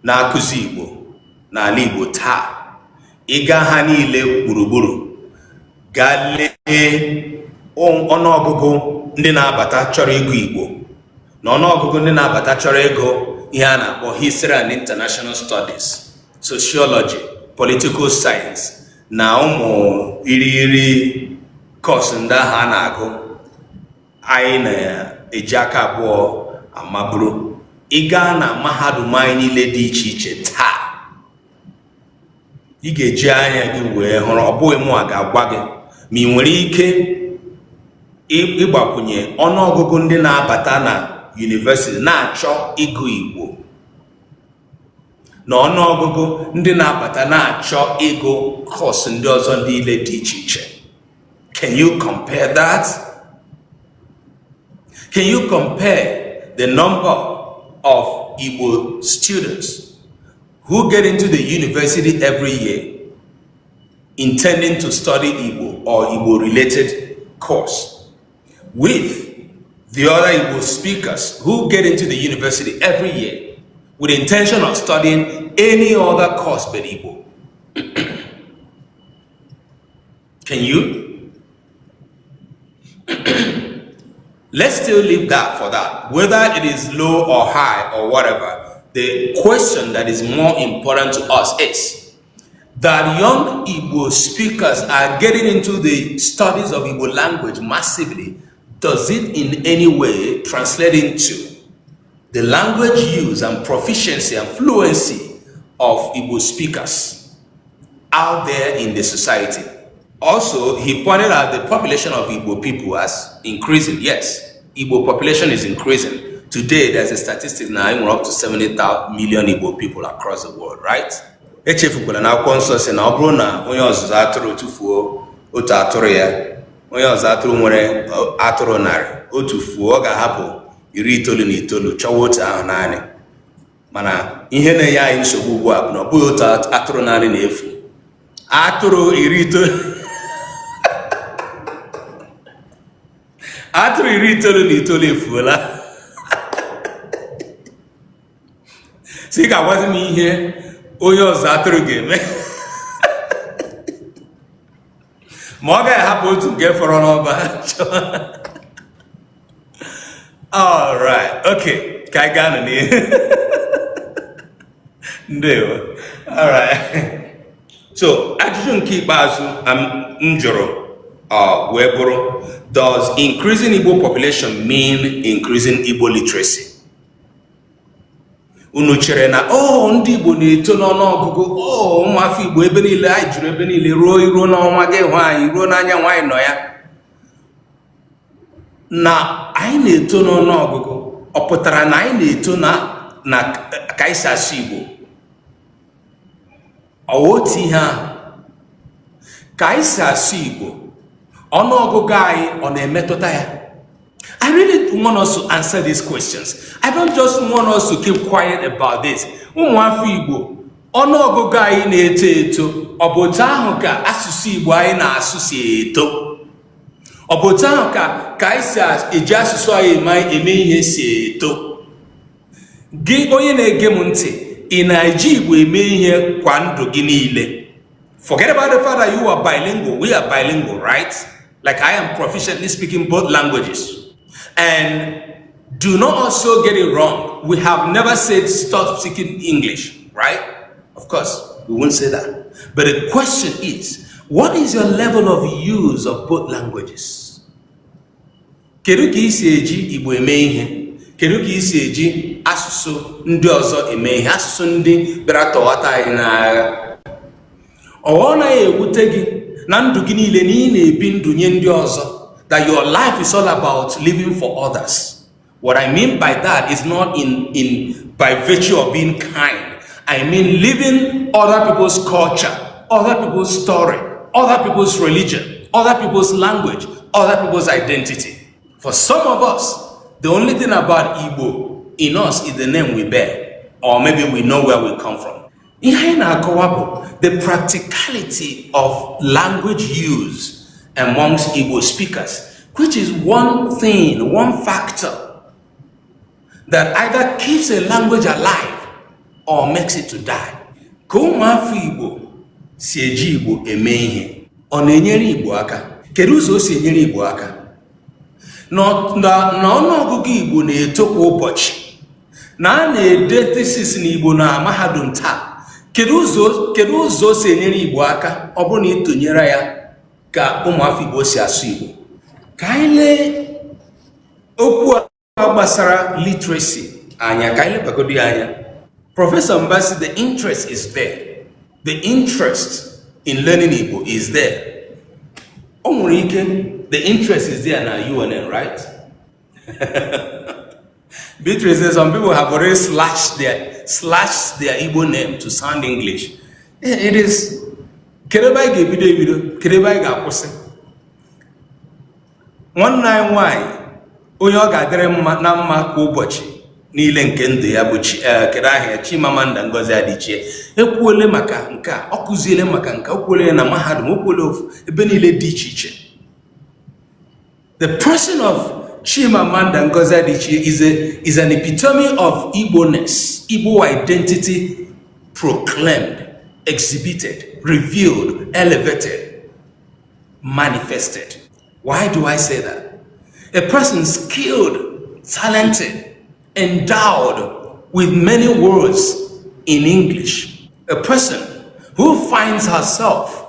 na-akụzi Igbo n'ala Igbo taa, ịga ha niile gburugburu, gaa lee ọnụọgụgụ ndị na-abata chọrọ ịgụ Igbo na ọnụọgụgụ ndị na-abata chọrọ ịgụ ihe a na-akpọ History and International Studies, Sociology, Political Science na ụmụ irighiri course ndị ahụ a na-agụ anyị na-eji aka abụọ amaburu. Ị gaa na mahadum anyị niile dị iche iche taa, ị ga-eji anya gị wee hụrụ. Ọ bụghị mụ a ga-agwa gị ma ị nwere ike ịgbakwunye ọnụọgụgụ ndị na-abata na university na-achọ ịgụ Igbo na ọnụọgụgụ ndị na-abata na-achọ ịgụ course ndị ọzọ niile dị iche iche. Can you compare that? Can you compare the number of Igbo students who get into the university every year intending to study Igbo or Igbo related course with the other Igbo speakers who get into the university every year with the intention of studying any other course but Igbo? Can you? Let's still leave that for that. Whether it is low or high or whatever, the question that is more important to us is that young Igbo speakers are getting into the studies of Igbo language massively. Does it in any way translate into the language use and proficiency and fluency of Igbo speakers out there in the society? Also, he pointed out the population of Igbo people as increasing. Yes, Igbo population is increasing. Today, there's a statistic now, we're up to 70 million Igbo people across the world, right? Echefukwala na Akwụkwọ Nsọ si na ọ bụrụ na onye ọzụzụ atụrụ tụfuo otu atụrụ ya, onye ọzụzụ atụrụ nwere atụrụ 100, otu fuo, ọ ga-ahapụ 99 chọwa otu ahụ naanị. Mana ihe na-enye anyị nsogbu ugbu a bụ na ọ bụghị otu atụrụ naanị na-efu, atụrụ 90, atụrụ 99 efuola. So ị ga-agwazi m ihe onye ọzụzụ atụrụ ga-eme ma ọ gaghị ahapụ otu nke fọrọ n'ọba? All right, okay, ka anyị gaa n'ihu. Ndewo. All right. So ajụjụ nke ikpeazụ m jụrụ wee bụrụ, does increasing Igbo population mean increasing Igbo literacy? Unu chere na o ndị Igbo na-eto n'ọnụọgụgụ, o ụmụafọ Igbo ebe niile, anyị juru ebe niile, ruo iruo n'ọnwa gị hụ anyị, ruo n'anyanwụ anyị nọ ya, na anyị na-eto n'ọnụọgụgụ, ọ pụtara na anyị na-eto na ka anyị si asụ Igbo? Ọ otu ihe ahụ ka anyị si asụ Igbo, ọnụọgụgụ anyị ọ na-emetụta ya? I really want us to answer these questions. I don't just want us to keep quiet about this. Ụmụafọ Igbo, ọnụọgụgụ anyị na-eto eto, ọ bụ otu ahụ ka asụsụ Igbo anyị na-asụ si eto? Ọ bụ otu ahụ ka anyị si eji asụsụ anyị eme ihe si eto? Gị onye na-ege m ntị, ị na-eji Igbo eme ihe kwa ndụ gị niile? Forget about the fact that you are bilingual. We are bilingual, right? Like, I am proficiently speaking both languages. And do not also get it wrong. We have never said stop speaking English, right? Of course, we won't say that. But the question is, what is your level of use of both languages? Kedu ka ị si eji Igbo eme ihe? Kedu ka ị si eji asụsụ ndị ọzọ eme ihe, asụsụ ndị bịara tọghata anyị n'agha? Ọ naghị ewute gị na ndụ gị niile na ị na-ebi ndụ nye ndị ọzọ, that your life is all about living for others? What I mean by that is not in by virtue of being kind. I mean living other people's culture, other people's story, other people's religion, other people's language, other people's identity. For some of us, the only thing about Igbo in us is the name we bear, or maybe we know where we come from. Ihe anyị na-akọwa bụ the practicality of language use amongst Igbo speakers, which is one thing, one factor that either keeps a language alive or makes it to die. Ka ụmụafọ Igbo si eji Igbo eme ihe, ọ na-enyere Igbo aka? Kedu ụzọ o si enyere Igbo aka? Na ọnụọgụgụ Igbo na-eto kwa ụbọchị, na a na-ede thesis na Igbo na mahadum taa, kedu ụzọ o si enyere Igbo aka ọ bụrụ na ị tụnyere ya ka ụmụafọ Igbo si asụ Igbo? Ka anyị lee okwu a gbasara literacy anya, ka anyị lebagodo ya anya. Professor Mbasi, the interest is there. The interest in learning Igbo is there. O nwere ike the interest is there na UNN, right? Beatrice says some people have already slashed their Igbo name to sound English. It is, kedu ebe anyị ga-ebido ebido? Kedu ebe anyị ga-akwụsị? Nwanne anyị nwanyị, onye ọ ga-adịrị mma na mma kwa ụbọchị niile nke ndụ ya, bụ chi kedu aha ya, Chimamanda Ngozi Adichie, ekwuole maka nke a. Ọ kụziele maka nke a, o kwuole ya na mahadum, o kwuole ofu ebe niile dị iche iche. The person of Chimamanda Ngozi Adichie is an epitome of Igbo-ness, Igbo identity proclaimed, exhibited, revealed, elevated, manifested. Why do I say that? A person skilled, talented, endowed with many words in English. A person who finds herself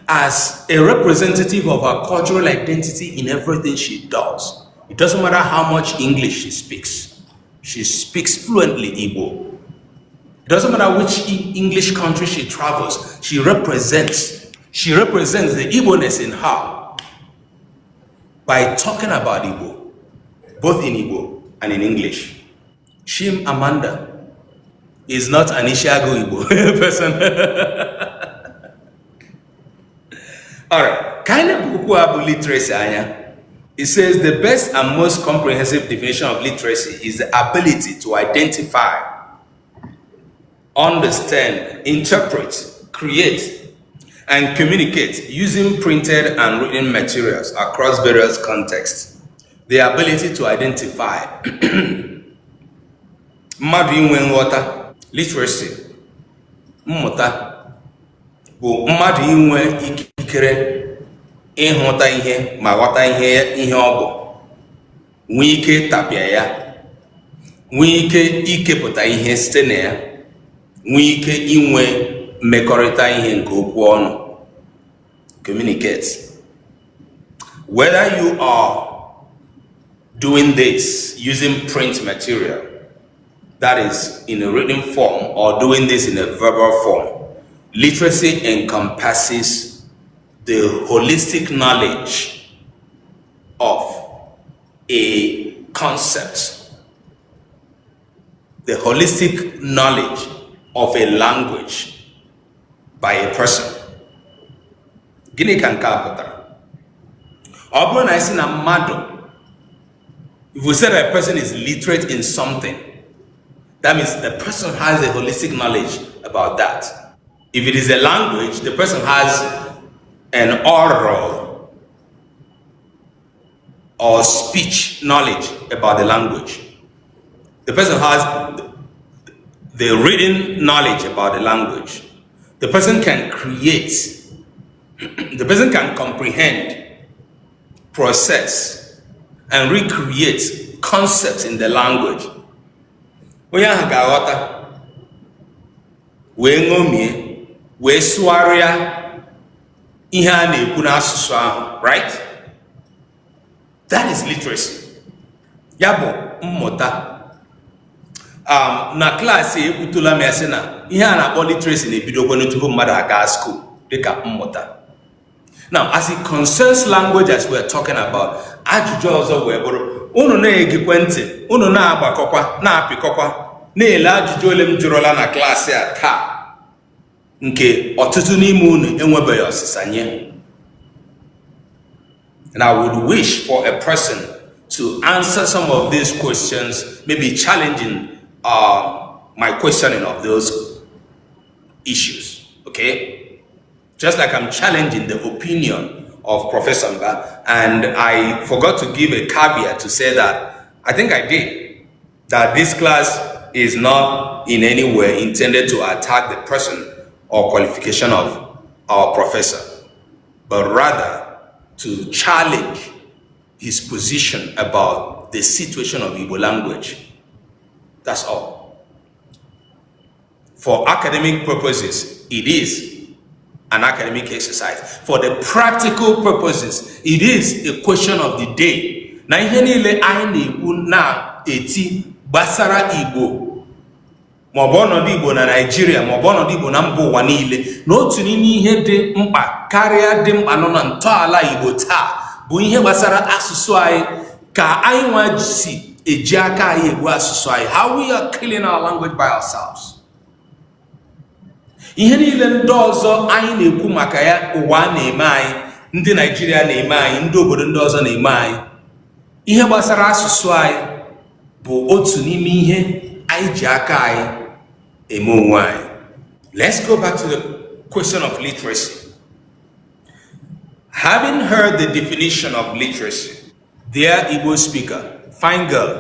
as a representative of her cultural identity in everything she does. It doesn't matter how much English she speaks. She speaks fluently Igbo. It doesn't matter which English country she travels, she represents the Igbo-ness in her by talking about Igbo, both in Igbo and in English. Chimamanda is not an Ishiagu Igbo person. All right. Ka anyị okwu a bụ literacy anya. It says the best and most comprehensive definition of literacy is the ability to identify, understand, interpret, create, and communicate using printed and written materials across various contexts. The ability to identify, mmadụ inwe nghọta. Literacy, mmụta, bụ mmadụ inwe ikikere ịhụta ihe ma ghọta ihe ọ bụ, nwee ike ịtapịa ya, nwee ike ikepụta ihe site na ya, nwee ike inwe mmekọrịta ihe nke okwu ọnụ, communicate. Whether you are doing this using print material, that is, in a written form, or doing this in a verbal form, literacy encompasses the holistic knowledge of a concept, the holistic knowledge of a language by a person. Gịnị ka nke a pụtara? Ọ bụrụ na anyị sị na mmadụ, if we say that a person is literate in something, that means the person has a holistic knowledge about that. If it is a language, the person has an oral or speech knowledge about the language. The person has the written knowledge about the language. The person can create The person can comprehend, process, and recreate concepts in the language. Onye ahụ ga-aghọta, wee ṅomie, wee sụgharịa ihe a na-ekwu n'asụsụ ahụ, right? That is literacy. Ya bụ mmụta. Na klaasị ekwutụla m ya sị na ihe a na-akpọ literacy na-ebidokwanụ tupu mmadụ aga school dịka mmụta. Now, as it concerns language, as we are talking about, ajụjụ ọzọ wee bụrụ, unu na-egekwe ntị, unu na-agbakọkwa, na-apịkọkwa, na-ele ajụjụ ole m jụrụla na klaasị a taa nke ọtụtụ n'ime unu enwebeghị ọsịsa nye. And I would wish for a person to answer some of these questions, maybe challenging my questioning of those issues. Okay? Just like I'm challenging the opinion of Professor Mba, and I forgot to give a caveat to say that I think I did, that this class is not in any way intended to attack the person or qualification of our professor, but rather to challenge his position about the situation of Igbo language. That's all. For academic purposes, it is an academic exercise. For the practical purposes, it is a question of the day. Na ihe niile anyị na-ekwu na-eti gbasara Igbo, maọbụ ọnọdụ Igbo na Naịjirịa, maọbụ ọnọdụ Igbo na mba ụwa niile, na otu n'ime ihe dị mkpa karịa dị mkpa nọ na ntọala Igbo taa bụ ihe gbasara asụsụ anyị, ka anyị nwa si eji aka anyị egbu asụsụ anyị, how we are killing our language by ourselves. Ihe niile ndị ọzọ anyị na-ekwu maka ya, ụwa na-eme anyị, ndị Naijiria na-eme anyị, ndị obodo ndị ọzọ na-eme anyị, ihe gbasara asụsụ anyị bụ otu n'ime ihe anyị ji aka anyị eme onwe anyị. Let's go back to the question of literacy. Having heard the definition of literacy, dear Igbo speaker, fine girl,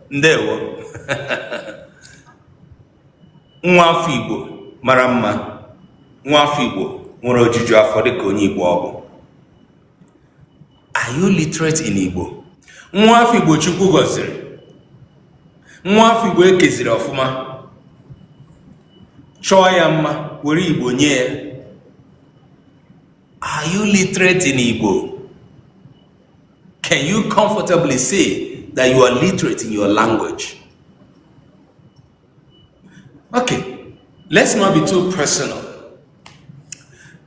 ndewo, nwa afọ Igbo mara mma, nwa afọ Igbo nwere ojuju afọ dịka onye Igbo ọ bụ, are you literate in Igbo? Nwa afọ Igbo Chukwu gọziri, nwa afọ Igbo ekeziri ọfụma, chọọ ya mma, were Igbo nye ya, are you literate in Igbo? Can you comfortably say that you are literate in your language? Okay, let's not be too personal.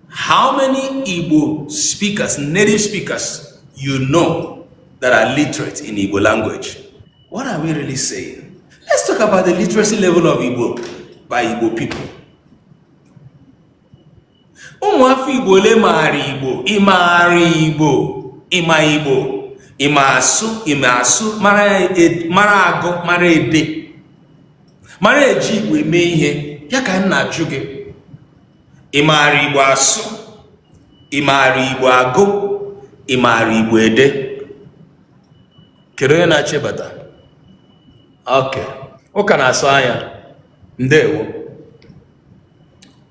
How many Igbo speakers, native speakers, you know that are literate in Igbo language? What are we really saying? Let's talk about the literacy level of Igbo by Igbo people. Ụmụafọ Igbo ole maara Igbo? Ị maara Igbo? Ịma Igbo? Ịma asụ? Ịma asụ, mara mara agụ, mara ede, mara eji Igbo eme ihe? Ya ka m na-ajụ gị. Ị maara Igbo asụ? Ị maara Igbo agụ? Ị maara Igbo ede? Kedu onye na-achịbata? Ok, ụka na-asụ anya. Ndewo.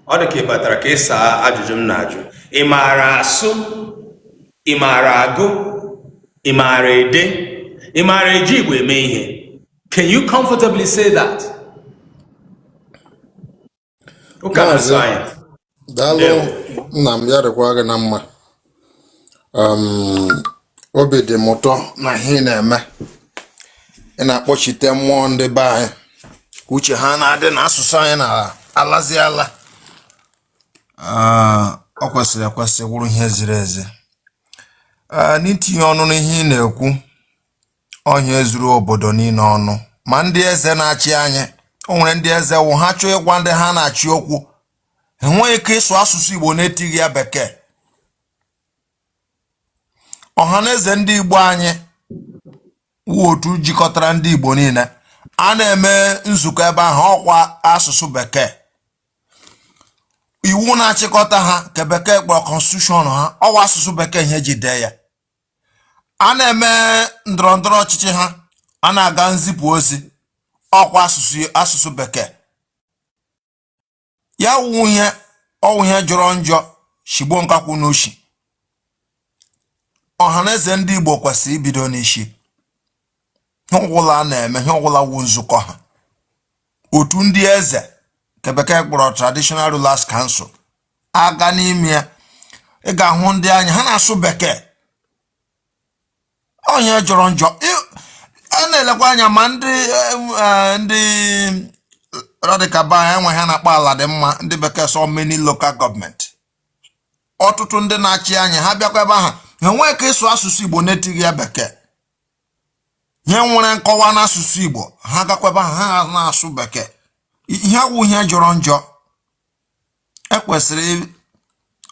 Ọ dị ka ị batara ka ị saa ajụjụ m na-ajụ. Ị maara asụ? Ị maara agụ? Ị maara ede? Ị maara eji Igbo eme ihe? Can you comfortably say that? Ụka Maazị, na-asụ anya. daalụ. Ndewo. Nna m, ya dịkwa gị na mma. Obi dị m ụtọ na ihe ị na-eme, ị na-akpọchite mmụọ ndị be anyị ka uche ha na-adị na asụsụ anyị na-alazi ala. Ah, ọ kwesịrị ekwesị, wụrụ ihe ziri ezi. Ah, n'itinye ọnụ n'ihe ị na-ekwu, ọhịa zuru obodo niile ọnụ, ma ndị eze na-achị anyị. O nwere ndị eze wụ ha chọọ ịgwa ndị ha na-achị okwu, enweghị ike ịsụ asụsụ Igbo na-etighị ya Bekee. Ọha na eze ndị Igbo anyị wụ otu jikọtara ndị Igbo niile. A na-eme nzukọ ebe ahụ, ọkwa asụsụ Bekee. Iwu na-achịkọta ha nke Bekee kpọrọ constitution ha, ọwa asụsụ Bekee ihe ji dee ya. A na-eme ndọrọ ndọrọ ọchịchị ha, a na-aga nzipụ ozi, ọkwa asụsụ Bekee. Ya wụ ihe ọwụ ihe jọrọ njọ. Shigbuo nkakwụ n'ushi. Ọhaneze ndị Igbo kwesịrị ibido n'isi ihe ọbụla a na-eme, ihe ọbụla wụ nzukọ ha, otu ndị eze nke bekee kpọrọ Traditional Rulers Council, aga n'ime ya, ị ga-ahụ ndị anyị ha na-asụ bekee. Onye jọrọ njọ a na-elekwa anya ma ndị ndị radical be anyị enwe ha na-akpọ ala dị mma, ndị bekee sọ many local government. Ọtụtụ ndị na-achị anyị, ha bịakwa ebe ahụ, ha enweghị ka ịsụ asụsụ Igbo na-etighị ya bekee. Ihe nwere nkọwa n'asụsụ Igbo, ha gakwa ebe ahụ, ha na-asụ bekee. Ihe awụ ihe jọrọ njọ. Ekwesịrị,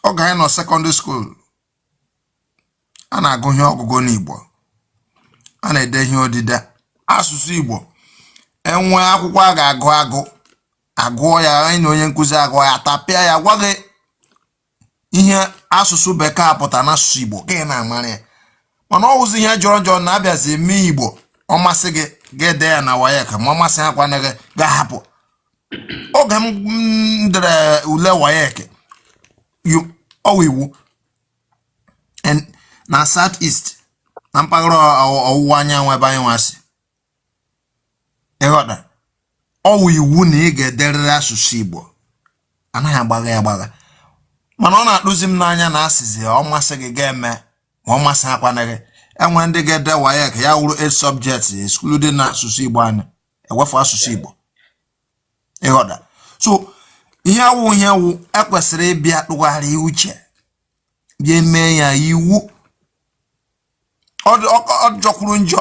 oge anyị nọ secondary school, a na-agụ ihe ọgụgụ n'Igbo, a na-ede ihe odide asụsụ Igbo, enwe akwụkwọ a ga-agụ agụ, agụọ ya, anyị na onye nkụzi agụọ ya, tapịa ya, gwa gị ihe asụsụ bekee pụtara n'asụsụ Igbo ka ị na-amara ya. Mana ọ wụzi ihe jọrọ njọ na abịazi eme Igbo, ọ masị gị, gị dee ya na WAEC, ma ọ masị ha kwana gị, ga-ahapụ. Oge m dere ule WAEC, ọwụ iwu na South East, na mpaghara ọwụwa anyanwụ ebe anyị nwa si, ịghọta, ọwụ iwu na ị ga-ederịrị asụsụ Igbo, anaghị agbagha ya agbagha. Mana ọ na-akpụzi m n'anya na asịzi ọ masị gị ga-eme, ma ọ masị akwana gị. Enwere ndị ga-ede WAEC ya wụrụ 8 subjects excluding na asụsụ Igbo anyị, ewefu asụsụ Igbo, ịghọta. So ihe awụ ihe wụ, ekwesịrị ịbịa tụgharịa uche, bịa mee ya iwu. Ọ jọkwuru njọ,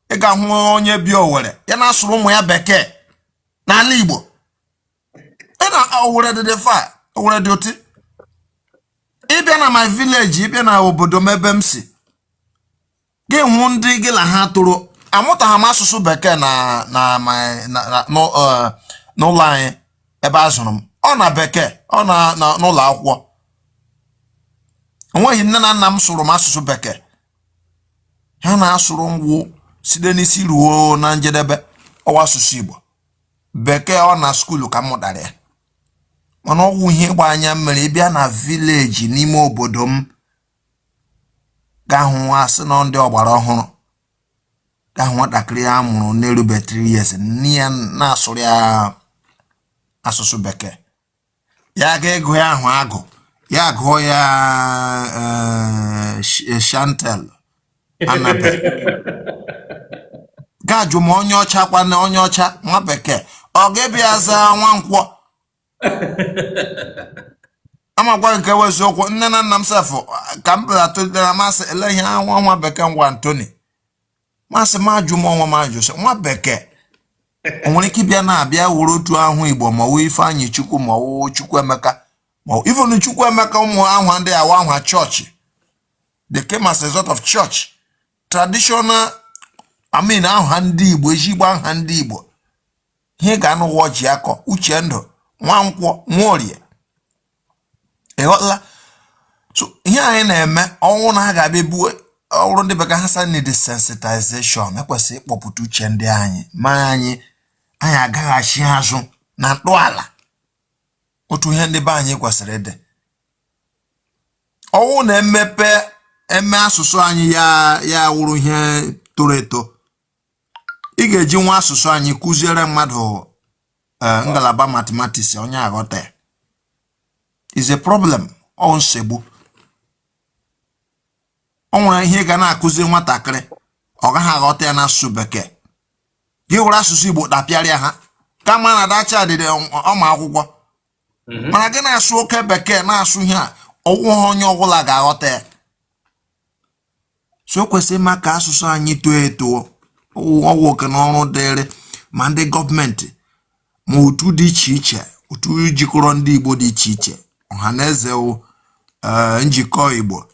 ị ga-ahụ onye bi Owere ya na-asụrụ ụmụ ya bekee n'ala Igbo. Ị na Owere dị fa, Owere dị ụtị. Ịbịa na my village, ịbịa na obodo m ebe m si, gị hụ ndị gị na ha tụrụ amụtaghị m asụsụ bekee na na n'ụlọ anyị ebe a zụrụ m, ọ na bekee, ọ na n'ụlọ akwụkwọ. Enweghị nne na nna m sụrụ m asụsụ bekee. Ha na-asụrụ ngwụ site n'isi ruo na njedebe ọwa asụsụ Igbo. Bekee ọ na school ka m mụtara ya. Mana ọwụ ihe ịgba anya mmiri, ịbịa na village n'ime obodo m, ga-ahụ asị na ndị ọgbara ọhụrụ, ga-ahụ nwatakịrị a mụrụ na-erube 3 years, nne ya na-asụrụ ya asụsụ bekee. Ya ga ego ya ahụ agụ ya gụọ ya Chantel Annabel, ga-ajụ ma onye ọcha kwana, onye ọcha nwa bekee ọ ga-ebịa zaa Nwankwọ. Amakwa nke wụ eziokwu, nne na nna m sef, ka m bịara tolitere, masị ele ihe nwa nwa bekee ngwa Antoni, masị m ajụ m onwe m ajụ sị, nwa bekee o nwere ike ịbịa na-abịa were otu ahụ Igbo, ma ọwụ Ifeanyị Chukwu, ma ọwụ Chukwuemeka, ma even Chukwuemeka, ụmụ ahụ ndị awa ahụ chọọchị, they came as a result of church traditional, I mean, aha ndị Igbo, ezigbo aha ndị Igbo, ihe ga-anụ ụwa ji akọ Uchendụ, Nwankwọ, Nwaorie, ịghọtala? So ihe anyị na-eme ọnwụ na a ga-abịa ebuwe ọrụ ndị bekee ha sa need sensitization. Ekwesịrị ịkpọpụta uche ndị anyị, ma anyị agaghachi azụ na ntọala otu ihe ndị be anyị kwesịrị ịdị. Ọnwụ na-emepe eme asụsụ anyị ya ya wụrụ ihe toro eto, ị ga-eji nwa asụsụ anyị kụziere mmadụ ngalaba mathematics, onye aghọta ya is a problem, ọ nsogbu. O nwere ihe ị ga na-akụzi nwatakịrị, ọ gaghị aghọta ya n'asụsụ bekee. Gị were asụsụ Igbo tapịarịa ha, kama na dacha dịrị ọma akwụkwọ, mana gị na-asụ oke bekee, na-asụ ihe a ọwụghị onye ọbụla ga-aghọta ya. So o kwesịrị ịma ka asụsụ anyị too eto. Ọwụ oke na ọrụ dịrị ma ndị gọọmenti, ma otu dị iche iche, otu jikọrọ ndị Igbo dị iche iche, ọha na eze, njikọ Igbo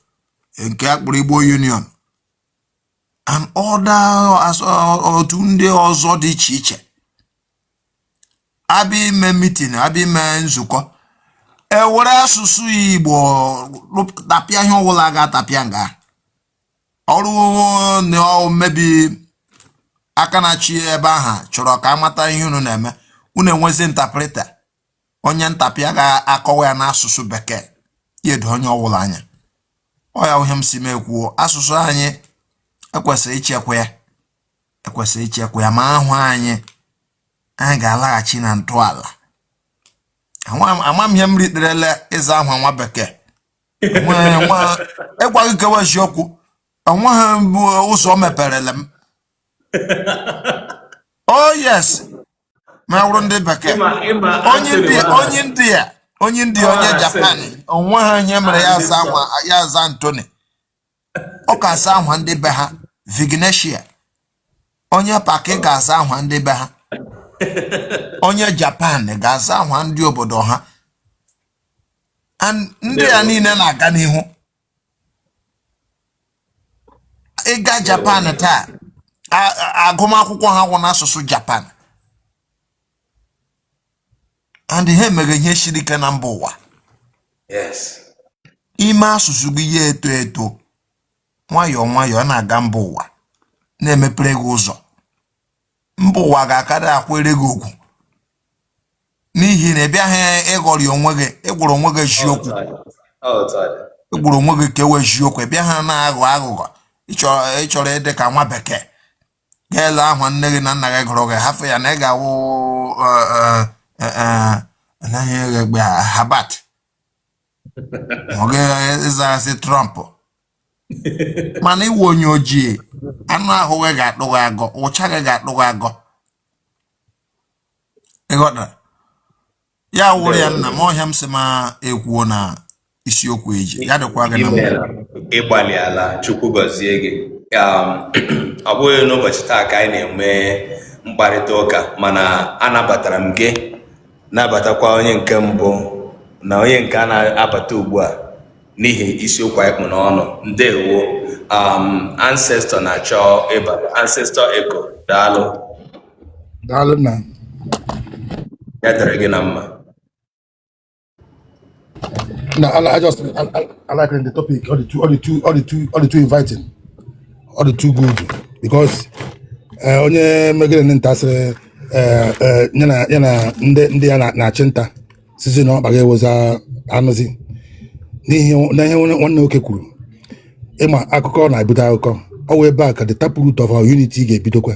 nke a kpọrọ Igbo Union and other otu ndị ọzọ dị iche iche. Abịa ime meeting, abịa ime nzukọ, ewere asụsụ Igbo tapịa ihe ọbụla ga-atapịa nga ọrụ na mmebi aka na-achị ebe ahụ chọrọ ka amata ihe unu na-eme. Unu enwezi interpreter, onye ntapịa ga-akọwa ya n'asụsụ bekee. Ya edo onye ọbụla anya. Ọ ya ihe m si m ekwuo, asụsụ anyị ekwesịrị ichekwa ya, ekwesịrị ichekwa ya. Ma ahụ anyị, anyị ga-alaghachi na ntọala. Ama m ihe m riterele ịza ahụ nwa bekee. Ịgwa gị kewa eziokwu, onweghị mbụ ụzọ meperele m. Oh yes, ma wụrụ ndị bekee, onye India, onye India, onye India, onye Japan, onweghị ihe mere ya aza nwa ya aza Anthony. Ọ ka asa ahwa ndị be ha Vignesia. Onye Paki ga-aza ahwa ndị be ha. Onye Japan ga-aza ahwa ndị obodo ha. And ndị a niile na-aga n'ihu. Ịga Japan taa, agụmakwụkwọ ha gwụ n'asụsụ Japan, and ha emeghe ihe siri ike na mba ụwa. Ime asụsụ gị ya eto eto nwayọọ nwayọọ na-aga mba ụwa, na-emepere gị ụzọ. Mba ụwa ga-akarị akwere gị ugwu, n'ihi na ị bịaghị ịghọrị onwe gị, ịgwụrụ onwe gị eziokwu, ịgwụrụ onwe gị ka ewe eziokwu. Ị bịaghị na-aghọ aghụghọ, ịchọrọ ịdị ka nwa bekee, ga-ele ahụ nne gị na nna gị gụrụ gị, hafụ ya na ị ga-awụ anaghị egbe Habat ma ọ ga-ịzaghasị Trump. Mana iwe onye ojii, anụ ahụ gị ga-atụ gị agọ, ụcha gị ga-atụ gị agọ. Ịghọtara ya wụrụ ya nna m ọhịa m sị ma ekwuo na isiokwu eji ya dịkwa gị na mma. Ịgbalị ala, Chukwu gọzie gị. Ọ bụghị n'ụbọchị taa ka anyị na-eme mkparịta ụka, mana anabatara m gị, nabatakwa onye nke mbụ na onye nke a na-abata ugbu a n'ihi isiokwu anyị kpụ n'ọnụ. Ndewo. Ancestor na-achọ ịba. Ancestor Echo, daalụ. Daalụ nna. Ya dịrị gị na mma. No, I just I like the topic. All the two, all the two, all the two, all the two inviting, all the two good because onye megide nta sịrị ya na ndị ya na-achị nta sizi na ọkpa ga-ewoza anụzi n'ihi na ihe nwanne nwoke kwuru. Ịma akụkọ na-ebido akụkọ ọ wụ ebe a ka the taproot of our unity ga-ebidokwa,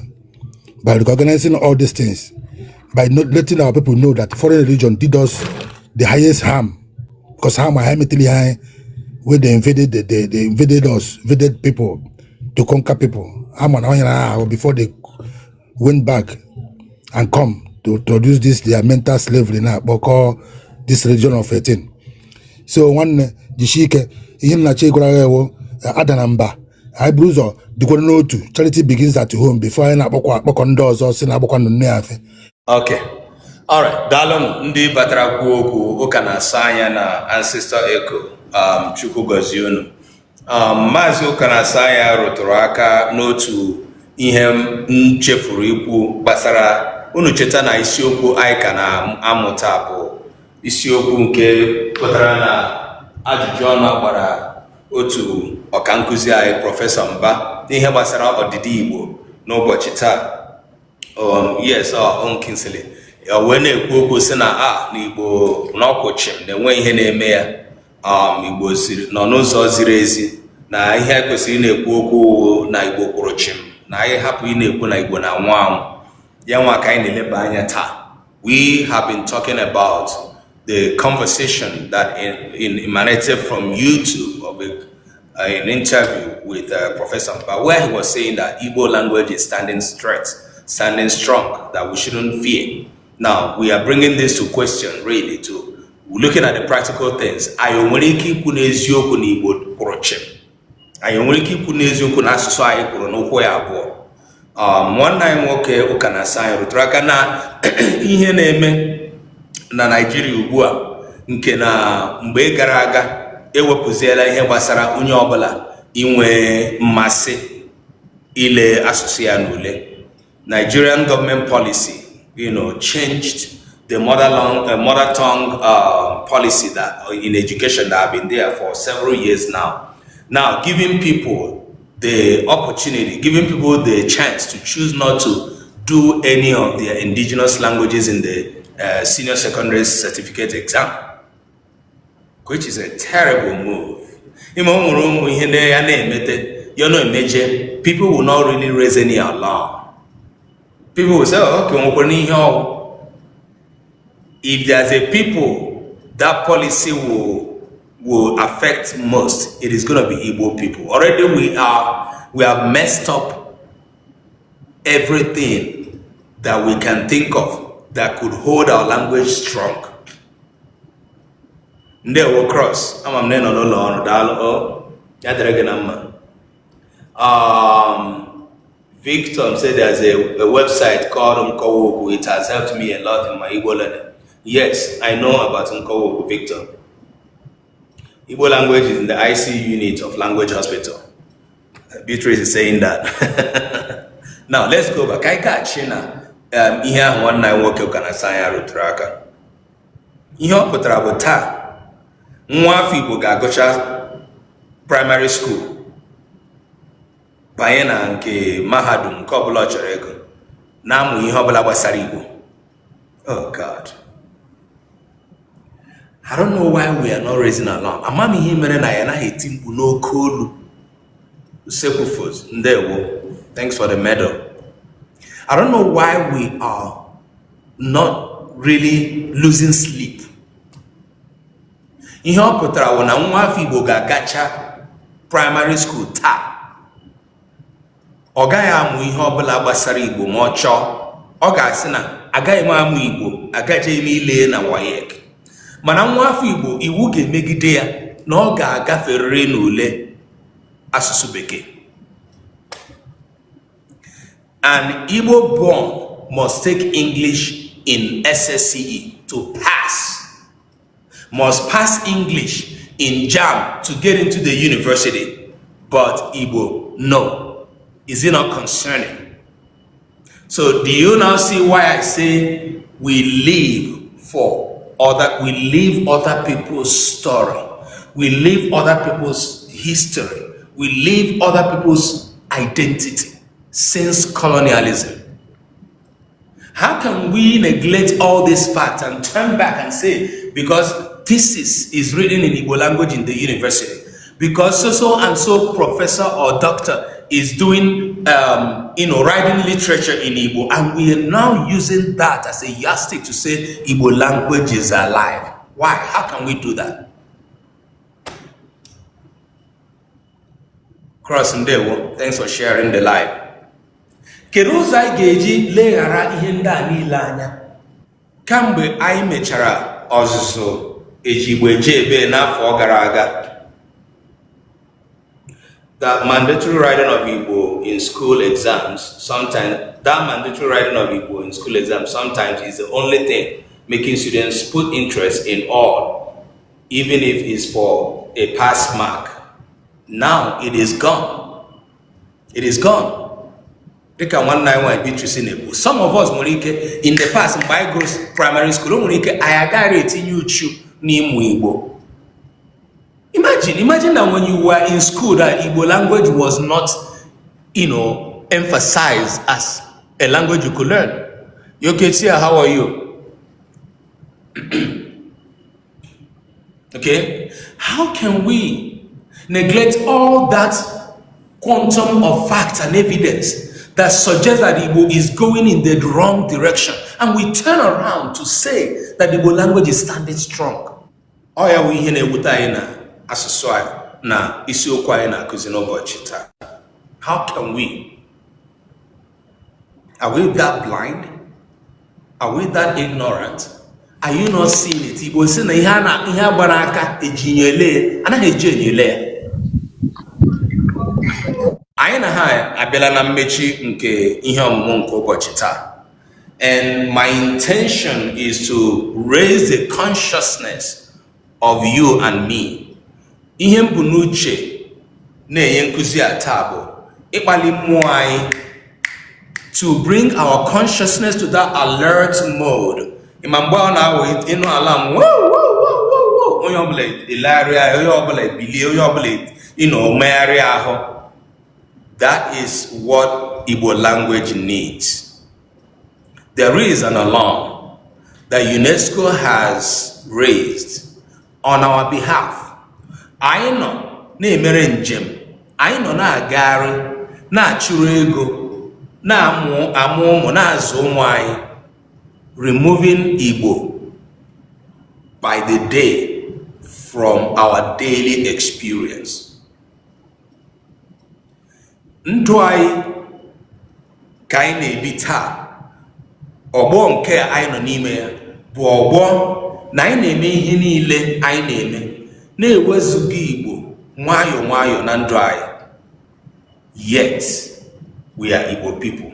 by recognizing all these things, by not letting our people know that foreign religion did us the highest harm, because harm ha emetili ha when they invaded they invaded us, invaded people to conquer people. Ha ma na onye na ahụ before they went back and come to introduce this their mental slavery na akpọkọ this religion of 18. So nwanne, jisie ike. Ihe nna chi gwara ya ewu ada na mba, anyị buru ụzọ dịkwara n'otu. Charity begins at home before anyị na-akpọkọ akpọkọ ndị ọzọ si na-agbakwa nne ya afe. Okay. Alright, daalụnụ ndị batara kwuo okwu. Ụka na-asa anya na Ancestor Echo. Chukwu gọzie unu. Maazị Ụka na-asa anya rụtụrụ aka n'otu ihe m chefuru ikwu gbasara unu. Cheta na isiokwu anyị ka na-amụta bụ isiokwu nke pụtara na ajụjụ ọnụ agbara otu ọka nkụzi anyị, Prọfesọ Mba, n'ihe gbasara ọdịdị Igbo n'ụbọchị taa. Yes, ọ Kingsley o wee na-ekwu okwu sị na a na Igbo na ọkwụchim na-enwe ihe na-eme ya. Igbo ziri nọ n'ụzọ ziri ezi, na ihe kwesịrị ị na-ekwu okwu na Igbo kwụrụ chim, na anyị hapụ ị na-ekwu na Igbo na-anwụ anwụ. Ya nwa ka anyị na-eleba anya taa. We have been talking about the conversation that emanated from YouTube of an interview with Professor Mba, where he was saying that Igbo language is standing straight, standing strong, that we shouldn't fear. Now, we are bringing this to question, really, to looking at the practical things. Anyị nwere ike ikwu n'eziokwu na Igbo kwụrụ chịm? Anyị nwere ike ikwu n'eziokwu na asụsụ anyị kwụrụ n'ụkwụ ya abụọ? Nwanne anyị nwoke Ụka na-asa anyị rụtụrụ aka na ihe na-eme na Naịjirịa ugbu a, nke na mgbe gara aga ewepụziela ihe gbasara onye ọbụla inwe mmasị ile asụsụ ya n'ule. Nigerian government policy changed the mother tongue policy that in education that have been there for several years now. Now, giving people the opportunity, giving people the chance to choose not to do any of their indigenous languages in the senior secondary certificate exam. Which is a terrible move. Ime o nwere ụmụ ihe na ya na-emete ya na-emeje, people will not really raise any alarm. People will say, "Oh, okay, nwekwara n'ihe ọwụ." If there's a people that policy will affect most, it is going to be Igbo people. Already we have messed up everything that we can think of that could hold our language strong. Ndewo Cross, ama m na ị nọ n'ụlọ ọrụ, daalụ o, ya dịrị gị na mma. Victor said there's a website called Nkọwa. It has helped me a lot in my Igbo learning. Yes, I know about Nkọwa, Victor. Igbo language is in the ICU unit of Language Hospital. Beatrice is saying that. Now, let's go back. Anyị gaghachi na ihe ahụ nwanne anyị nwoke ụka na anya rụtụrụ aka. Ihe ọ pụtara bụ taa, nwa afọ Igbo ga-agụcha primary school, banye na nke mahadum nke ọbụla ọ chọrọ ego, na-amụ ihe ọbụla gbasara Igbo. Oh God. I don't know why we are not raising alarm. Ama m ihe mere na ya anaghị eti mkpu n'oke olu. Usekwu Foods, ndewo. Thanks for the medal. I don't know why we are not really losing sleep. Ihe ọ pụtara bụ na nwa afọ Igbo ga-agacha primary school taa, ọ gaghị amụ ihe ọbụla gbasara Igbo ma ọ chọọ. Ọ ga-asị na agaghị m amụ Igbo, agajeghị m ile na WAEC. Mana nwa afọ Igbo, iwu ga-emegide ya na ọ ga-agaferịrị n'ule asụsụ Bekee. An Igbo born must take English in SSCE to pass, must pass English in JAMB to get into the university. But Igbo, no. Is it not concerning? So do you now see why I say we live other people's story. We live other people's history. We live other people's identity since colonialism. How can we neglect all these facts and turn back and say, because thesis is written in Igbo language in the university, because so so and so professor or doctor is doing, writing literature in Igbo, and we are now using that as a yardstick to say Igbo language is alive? Why? How can we do that? Cross, ndewo, thanks for sharing the live. Kedu ụzọ anyị ga-eji leghara ihe ndị a niile anya? Kamgbe anyị mechara ọzụzụ Ejigbo Eje Ebe n'afọ gara aga, that mandatory writing of Igbo in school exams, sometimes that mandatory writing of Igbo in school exams sometimes is the only thing making students put interest in all, even if it's for a pass mark. Now it is gone. It is gone. Dịka nwanne anyị nwaanyị Beatrice na-ekwu, some of us nwere ike in the past, mgbe anyị gụrụ primary school, o nwere ike anyị agaghị etinye uchu n'ịmụ Igbo. Imagine that when you were in school that Igbo language was not emphasized as a language you could learn. Yoketia, how are you? Okay? How can we neglect all that quantum of facts and evidence that suggests that Igbo is going in the wrong direction, and we turn around to say that Igbo language is standing strong? Ọ ya bụ ihe na-ewute anyị na asụsụ anyị na isiokwu anyị na-akụzi n'ụbọchị taa. How can we? Are we that blind? Are we that ignorant? Are you not seeing it? Igbo sị na ihe a na ihe a gbara aka eji enyo ele ya, anaghị eji enyo ele ya. Anyị na ha abịala na mmechi nke ihe ọmụmụ nke ụbọchị taa. And my intention is to raise the consciousness of you and me. Ihe m bụ n'uche na-enye nkụzi a taa bụ ịkpali mmụọ anyị, to bring our consciousness to that alert mode. Ma mgbe ọ na-awụ ịnụ alarm, "Wow, wow, wow, wow, wow," onye ọbụla elegharịa, onye ọbụla ebilie, onye ọbụla ịnọ megharịa ahụ. That is what Igbo language needs. There is an alarm that UNESCO has raised. On our behalf. Anyị nọ na-emere njem, anyị nọ na-agagharị, na-achụrụ ego, na-amụ amụ ụmụ, na-azụ ụmụ anyị, removing Igbo by the day from our daily experience. Ndụ anyị ka anyị na-ebi taa, ọgbọ nke anyị nọ n'ime ya bụ ọgbọ na anyị na-eme ihe niile anyị na-eme na-ewezuga Igbo nwayọọ nwayọọ na ndụ anyị. Yet we are Igbo people.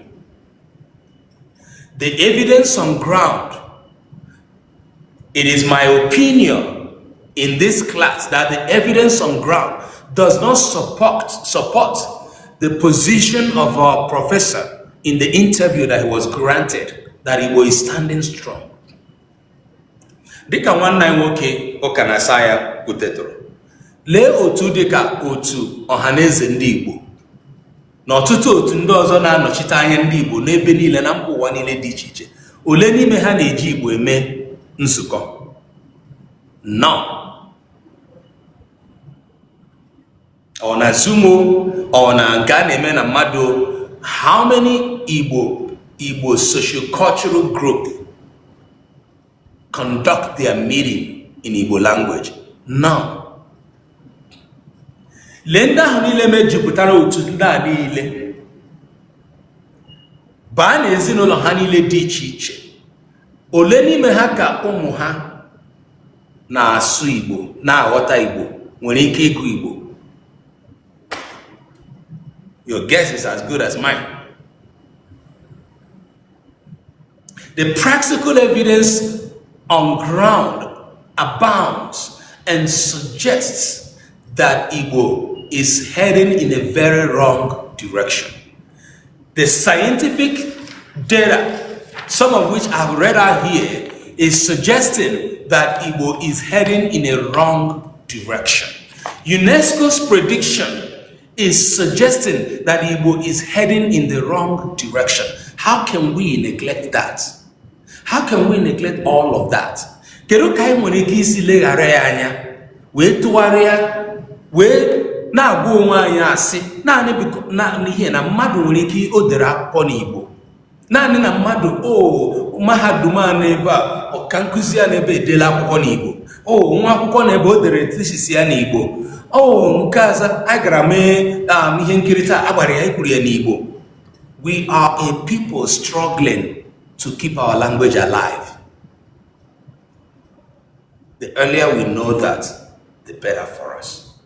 The evidence on ground, it is my opinion in this class that the evidence on ground does not support the position of our professor in the interview that he was granted, that Igbo is standing strong. Dịka nwanne anyị nwoke ụka na asa ya kwutetụrụ, lee otu dịka otu Ọhaneze Ndị Igbo na ọtụtụ otu ndị ọzọ na-anọchite anya ndị Igbo n'ebe niile na mba ụwa niile dị iche iche, ole n'ime ha na-eji Igbo eme nzukọ? None. Ọ na Zoom, ọ na nke a na-eme na mmadụ. How many Igbo socio-cultural group conduct their meeting in Igbo language? None. Lee ndị ahụ niile mejupụtara otu ndị a niile, baa n'ezinụlọ ha niile dị iche iche, ole n'ime ha ka ụmụ ha na-asụ Igbo, na-aghọta Igbo, nwere ike ịgụ Igbo? Your guess is as good as mine. The practical evidence on ground abounds and suggests that Igbo is heading in a very wrong direction. The scientific data, some of which I've read out here, is suggesting that Igbo is heading in a wrong direction. UNESCO's prediction is suggesting that Igbo is heading in the wrong direction. How can we neglect that? How can we neglect all of that? Kedu ka anyị nwere ike isi leghara ya anya wee tụgharịa wee na-agwa onwe anyị asị naanị n'ihi na mmadụ nwere ike o dere akwụkwọ n'Igbo, naanị na mmadụ o mahadum a n'ebe a, ọka nkụzi a n'ebe edela akwụkwọ n'Igbo, o nwa akwụkwọ n'ebe o dere thesis ya n'Igbo, o nke aza a gara mee ihe nkiri taa a gbara ya ekwuru ya n'Igbo? We are a people struggling to keep our language alive. The earlier we know that, the better for us.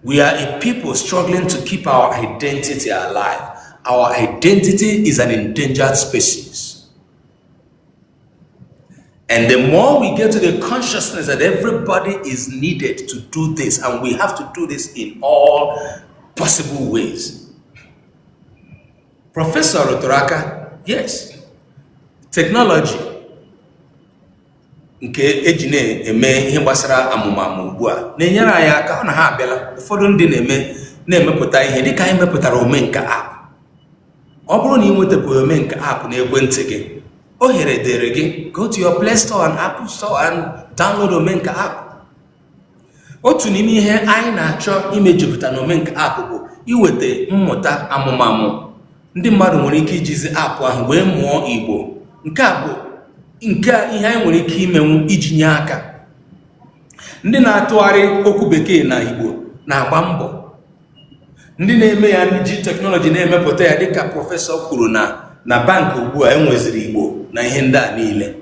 We are a people struggling to keep our identity alive. Our identity is an endangered species. And the more we get to the consciousness that everybody is needed to do this, and we have to do this in all possible ways. Professor rụtụrụ aka, yes, technology nke eji na-eme ihe gbasara amụmamụ ugbu a na-enyere anyị aka. Ọ na ha abịala, ụfọdụ ndị na-eme na-emepụta ihe dịka anyị mepụtara Omenka app. Ọ bụrụ na ị nwetapụghị Omenka app n'ekwentị gị, ohere dịrị gị: go to your Play Store and Apple Store and download Omenka app. Otu n'ime ihe anyị na-achọ imejupụta na Omenka app bụ iweta mmụta amụmamụ. Ndị mmadụ nwere ike ijizi app ahụ wee mụọ Igbo. Nke a bụ nke a ihe anyị nwere ike imenwu iji nye aka. Ndị na-atụgharị okwu Bekee na Igbo na-agba mbọ, ndị na-eme ya ji technology na-emepụta ya, dịka professor kwuru na bank ugbu a enweziri Igbo na ihe ndị a niile.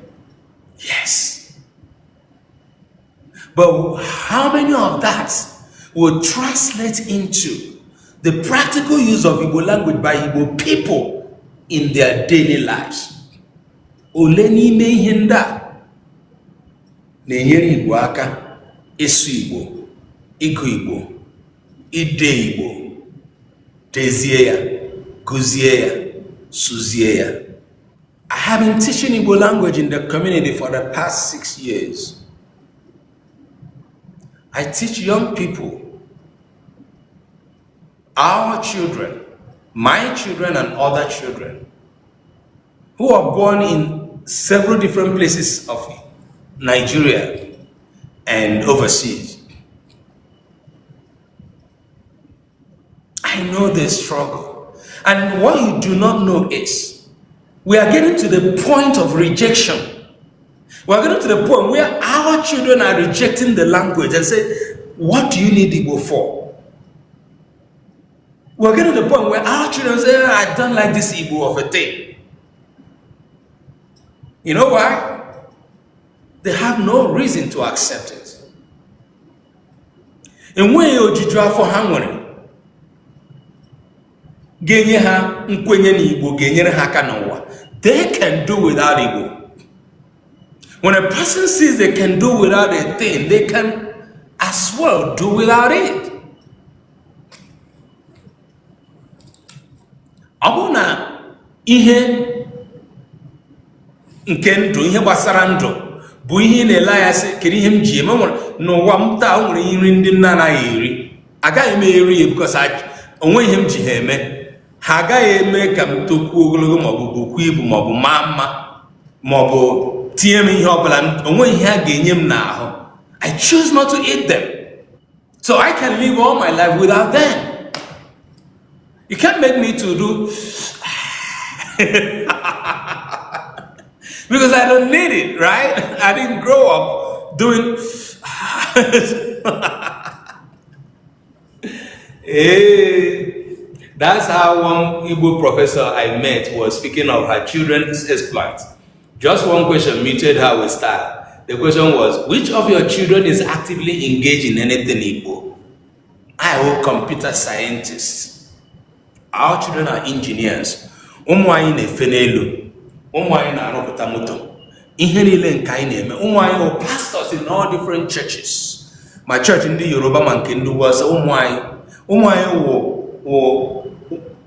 Yes, but how many of that will translate into the practical use of Igbo language by Igbo people in their daily lives? Ole n'ime ihe ndị a na-enyere Igbo aka ịsụ Igbo, ịgụ Igbo, ide Igbo, dezie ya, gụzie ya, sụzie ya? I have been teaching Igbo language in the community for the past 6 years. I teach young people, our children, my children and other children who are born in several different places of Nigeria. and overseas. I know the struggle. And what you do not know is we are getting to the point of rejection. We are getting to the point where our children are rejecting the language and say, What do you need Igbo for? We're getting to the point where our children say, I don't like this Igbo of a thing. You know why? They have no reason to accept it. Enweghị ojuju afọ ha nwere ga-enye ha nkwenye na Igbo ga-enyere ha aka n'ụwa. They can do without Igbo. When a person sees they can do without a thing, they can as well do without it. Ọ bụrụ na ihe nke ndụ, ihe gbasara ndụ bụ ihe ị na-ele anya sị kedu ihe m ji eme nwere n'ụwa m taa, o nwere nri ndị m na-anaghị eri, agaghị m eri ya because o nweghị ihe m ji ha eme. Ha agaghị eme ka m tokwuo ogologo maọbụ bukwuo ibu maọbụ maa mma maọbụ tinye m ihe ọbụla, o nweghị ihe a ga-enye m n'ahụ. I choose not to eat them. So I can live all my life without them. You can't make me to do because I don't need it, right? I didn't grow up doing. Hey, that's how one Igbo professor I met was speaking of her children's exploits. Just one question muted her with style. The question was, which of your children is actively engaged in anything Igbo? I will computer scientists. Our children are engineers. Ụmụ anyị na-efe n'elu. Ụmụ anyị na-arụpụta moto. Ihe niile nke anyị na-eme. Ụmụ anyị wụ pastors in all different churches. Ma church ndị Yoruba ma nke ndị ugwu Awụsa, ụmụ anyị. Ụmụ anyị wụ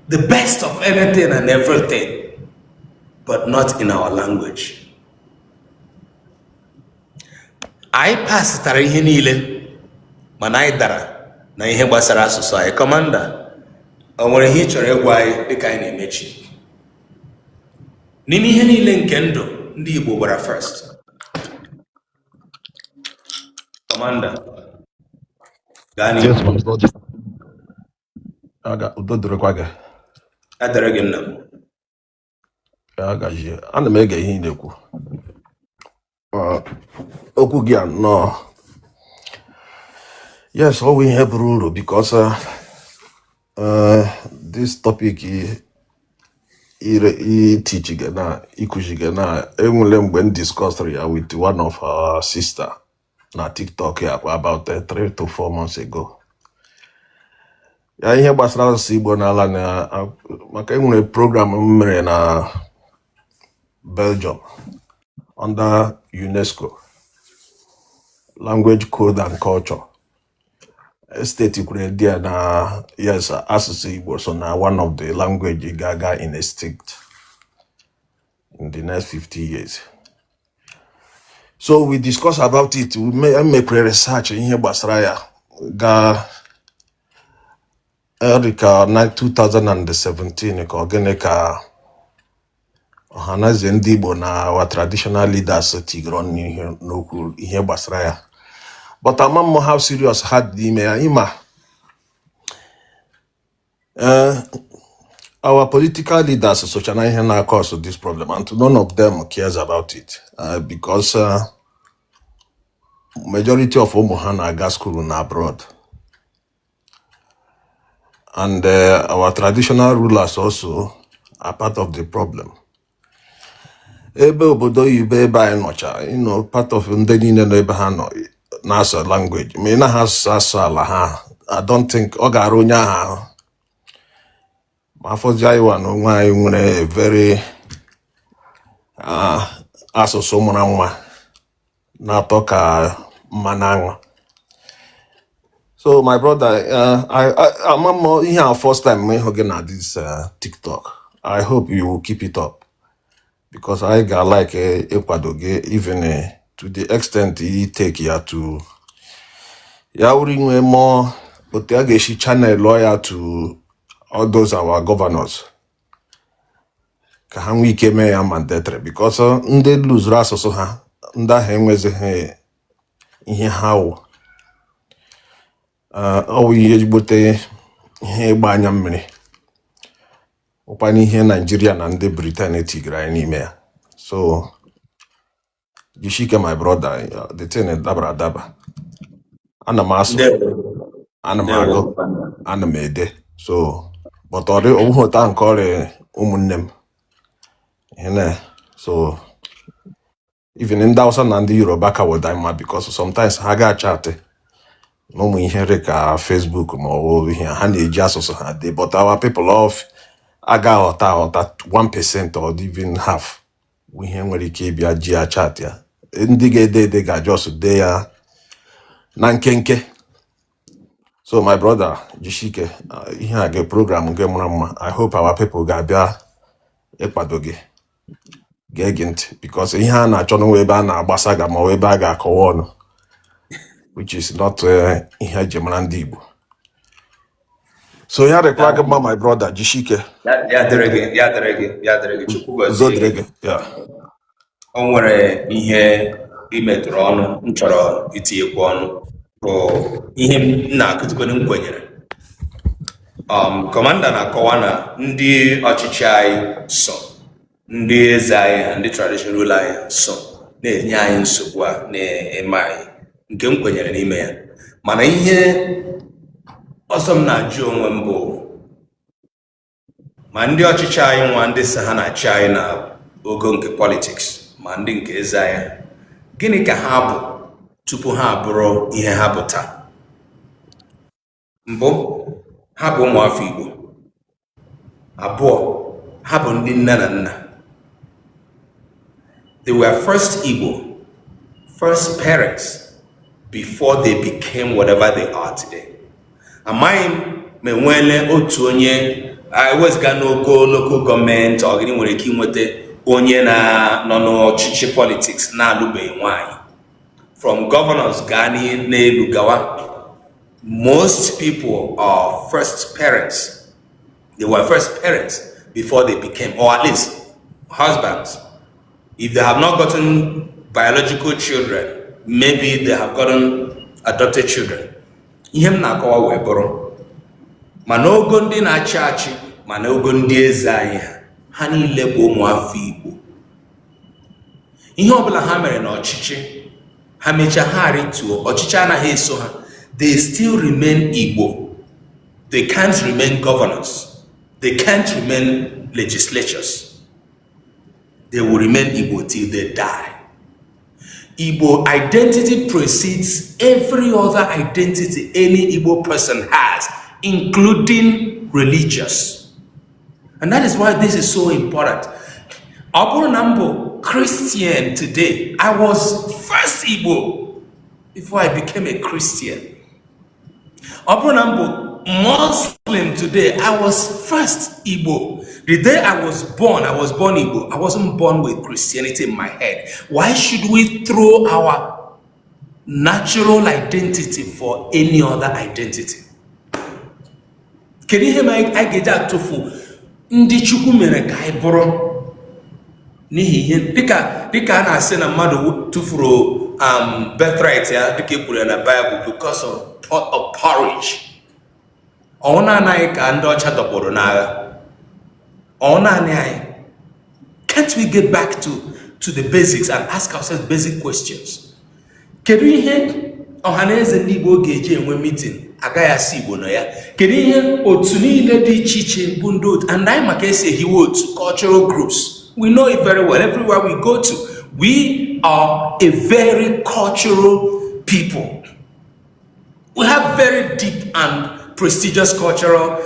the best of anything and everything, but not in our language. Anyị pasịtara ihe niile mana anyị dara na ihe gbasara asụsụ anyị. Commander, o nwere ihe ị chọrọ ịgwa anyị dịka anyị na-emechi? N'ime ihe niile nke ndụ, ndị Igbo gbara first. Commander, gaa n'ihu. Yes, my brother. Udo dịrịkwa gị. Adịrị gị, nna m. Ya gazie. Ana m ege ihe ị na-ekwu. Okwu gị a nnọọ. Yes, ọ bụ ihe buru uru because this topic ire iteach gị na ịkụzi gị na enwere mgbe m discussed ya with one of our sister na TikTok ya kwa about 3 to 4 months ago. Ya ihe gbasara asụsụ Igbo n'ala na maka enwere program m mere na Belgium under UNESCO language code and culture state kwuru there na yes, asụsụ Igbo so na one of the language ga-aga in extinct in the next 50 years. So we discuss about it, we mekwere research ihe gbasara ya ga ọ dị ka na 2017 ka ọ gịnị ka ọhaneze ndị Igbo na our traditional leaders tigoro n'ihe n'okwu ihe gbasara ya, but ama m how serious ha dị ime ya. Ịma our political leaders socha na ihe na-cause this problem and none of them cares about it because majority of ụmụ ha na-aga school na abroad and our traditional rulers also are part of the problem. Ebe obodo oyibo ebe anyị nọcha, part of ndị niile nọ ebe ha nọ na-asụ language ma ị naghị asụ asụ ala ha, I don't think ọ ga-arụ onye ahụ ahụ ma afọzi anyị wa na onwe anyị nwere a very asụsụ mara mma na-atọ ka mmanụ aṅụ. So my brother, ama m ihe a first time m ịhụ gị na this TikTok. I hope you will keep it up because I ga like ịkwado gị even to the extent i take ya to ya wuru inwe more otu a ga-esi channel ya to all those our governors ka ha nwee ike mee ya mandatory because ndị luzuru asụsụ ha, ndị ahụ enwezighị Ihe ha wụ, ọ wụ ihe ezigbote ihe ịgba anya mmiri, ụkwana ihe Naijiria na ndị Britain tigara anyị n'ime ya. So jishike, my brother, the thing dabara adaba. Ana m asụ, Ndewo. ana m Ndewo. agụ, ana m ede. So but ọ dị ọbụghị ụta nke ọrịa ụmụnne m ihe na. So even ndị Hausa na ndị Yoruba ka wụda mma, because sometimes ha ga-achatị na ụmụ ihe dị ka Facebook ma ọ bụ ihe ha na-eji asụsụ ha dị, but our people of aga aghọta aghọta 1% or even half bụ ihe nwere ike ịbịa ji ya chat ya. Ndị ga-ede ede ga-ajọs dee ya na nkenke. So my brother, jishike, ihe a gị program gị mara mma. I hope our people ga-abịa ịkwado gị, gee gị ntị, because ihe a na-achọ n'nwa ebe a na-agbasa ga ma ọ bụ ebe a ga-akọwa ọnụ, which is not ihe eji mara ndị Igbo. So ya dịkwara gị mma, my brother, jishike. Ya dịrị gị, ya dịrị gị, ya dịrị gị. Chukwu Uzo gọzie dịrị gị. gị ya. O nwere ihe ị metụrụ ọnụ m chọrọ itinyekwu ọnụ, bụ ihe m na-akụzikwana m kwenyere. Commander na-akọwa na ndị ọchịchị anyị so, ndị eze anyị ha, ndị traditional ruler anyị so na-enye anyị nsogbu a na-eme anyị, nke m kwenyere n'ime ya. Mana ihe ọzọ m na-ajụ onwe m bụ, ma ndị ọchịchị anyị nwa, ndị si ha na-achị anyị na ogo nke politics, ma ndị nke eze anyị, gịnị ka ha bụ tupu ha abụrụ ihe ha bụ taa? Mbụ, ha bụ ụmụafọ Igbo. Abụọ, ha bụ ndị nne na nna. They were first Igbo, first parents, before they became whatever they are today. Amaghị m ma enweela otu onye ewezụga n'ogo local government, ọ gịnị nwere ike inweta onye na-nọ n'ọchịchị politics na-alụbeghị nwaanyị. From governors gaa n'elu gawa, most people are first parents. They were first parents before they became, or at least husbands. If they have not gotten biological children, maybe they have gotten adopted children. Ihe m na-akọwa wee bụrụ, ma n'ogo ndị na-achị achị, ma n'ogo ndị eze anyị, ha niile bụ ụmụafọ Igbo. Ihe ọbụla ha mere n'ọchịchị ha, mechaa ha rituo, ọchịchị anaghị eso ha. They still remain Igbo. They can't remain governors, they can't remain legislatures. They will remain Igbo till they die. Igbo identity precedes every other identity any Igbo person has, including religious. And that is why this is so important. Ọ bụrụ na m bụ Christian today, I was first Igbo before I became a Christian. Ọ bụrụ na m bụ Muslim today, I was first Igbo. The day I was born, I was born Igbo. I wasn't born with Christianity in my head. Why should we throw our natural identity for any other identity? Kedu ihe ma anyị ga-eji atụfu ndị Chukwu mere ka anyị bụrụ n'ihi ihe dịka a na-asị na mmadụ tụfuru birthright ya, dịka e kwuru ya na Bible, because of pot of porridge? Ọ naanị anyị ka ndị ọcha dọkpụrụ n'agha? Ọ naanị anyị? Can't we get back to the basics and ask ourselves basic questions? Kedu ihe Ọha na Eze ndị Igbo ga-eji enwe meeting, agaghị asị Igbo nọ ya? Kedu ihe otu niile dị iche iche bụ ndị otu, and anyị maka esi ehiwe otu, cultural groups, we know it very well. Everywhere we go to, we are a very cultural people. We have very deep and prestigious cultural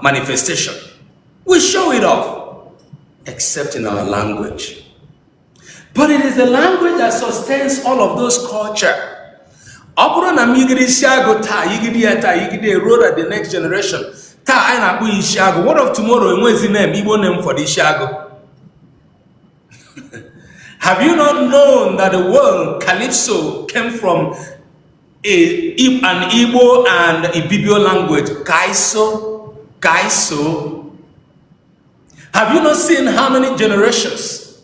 manifestation. We show it off, except in our language. But it is the language that sustains all of those culture. Ọ bụrụ na m yigide isi agụ taa, yigide ya taa, yigide ruo na the next generation, taa anyị na-akpụ ya isi agụ. What of tomorrow? Enwezi name, Igbo name for the isi agụ. Have you not known that the word calypso came from an Igbo and Ibibio language, Kaiso, Kaiso? Have you not seen how many generations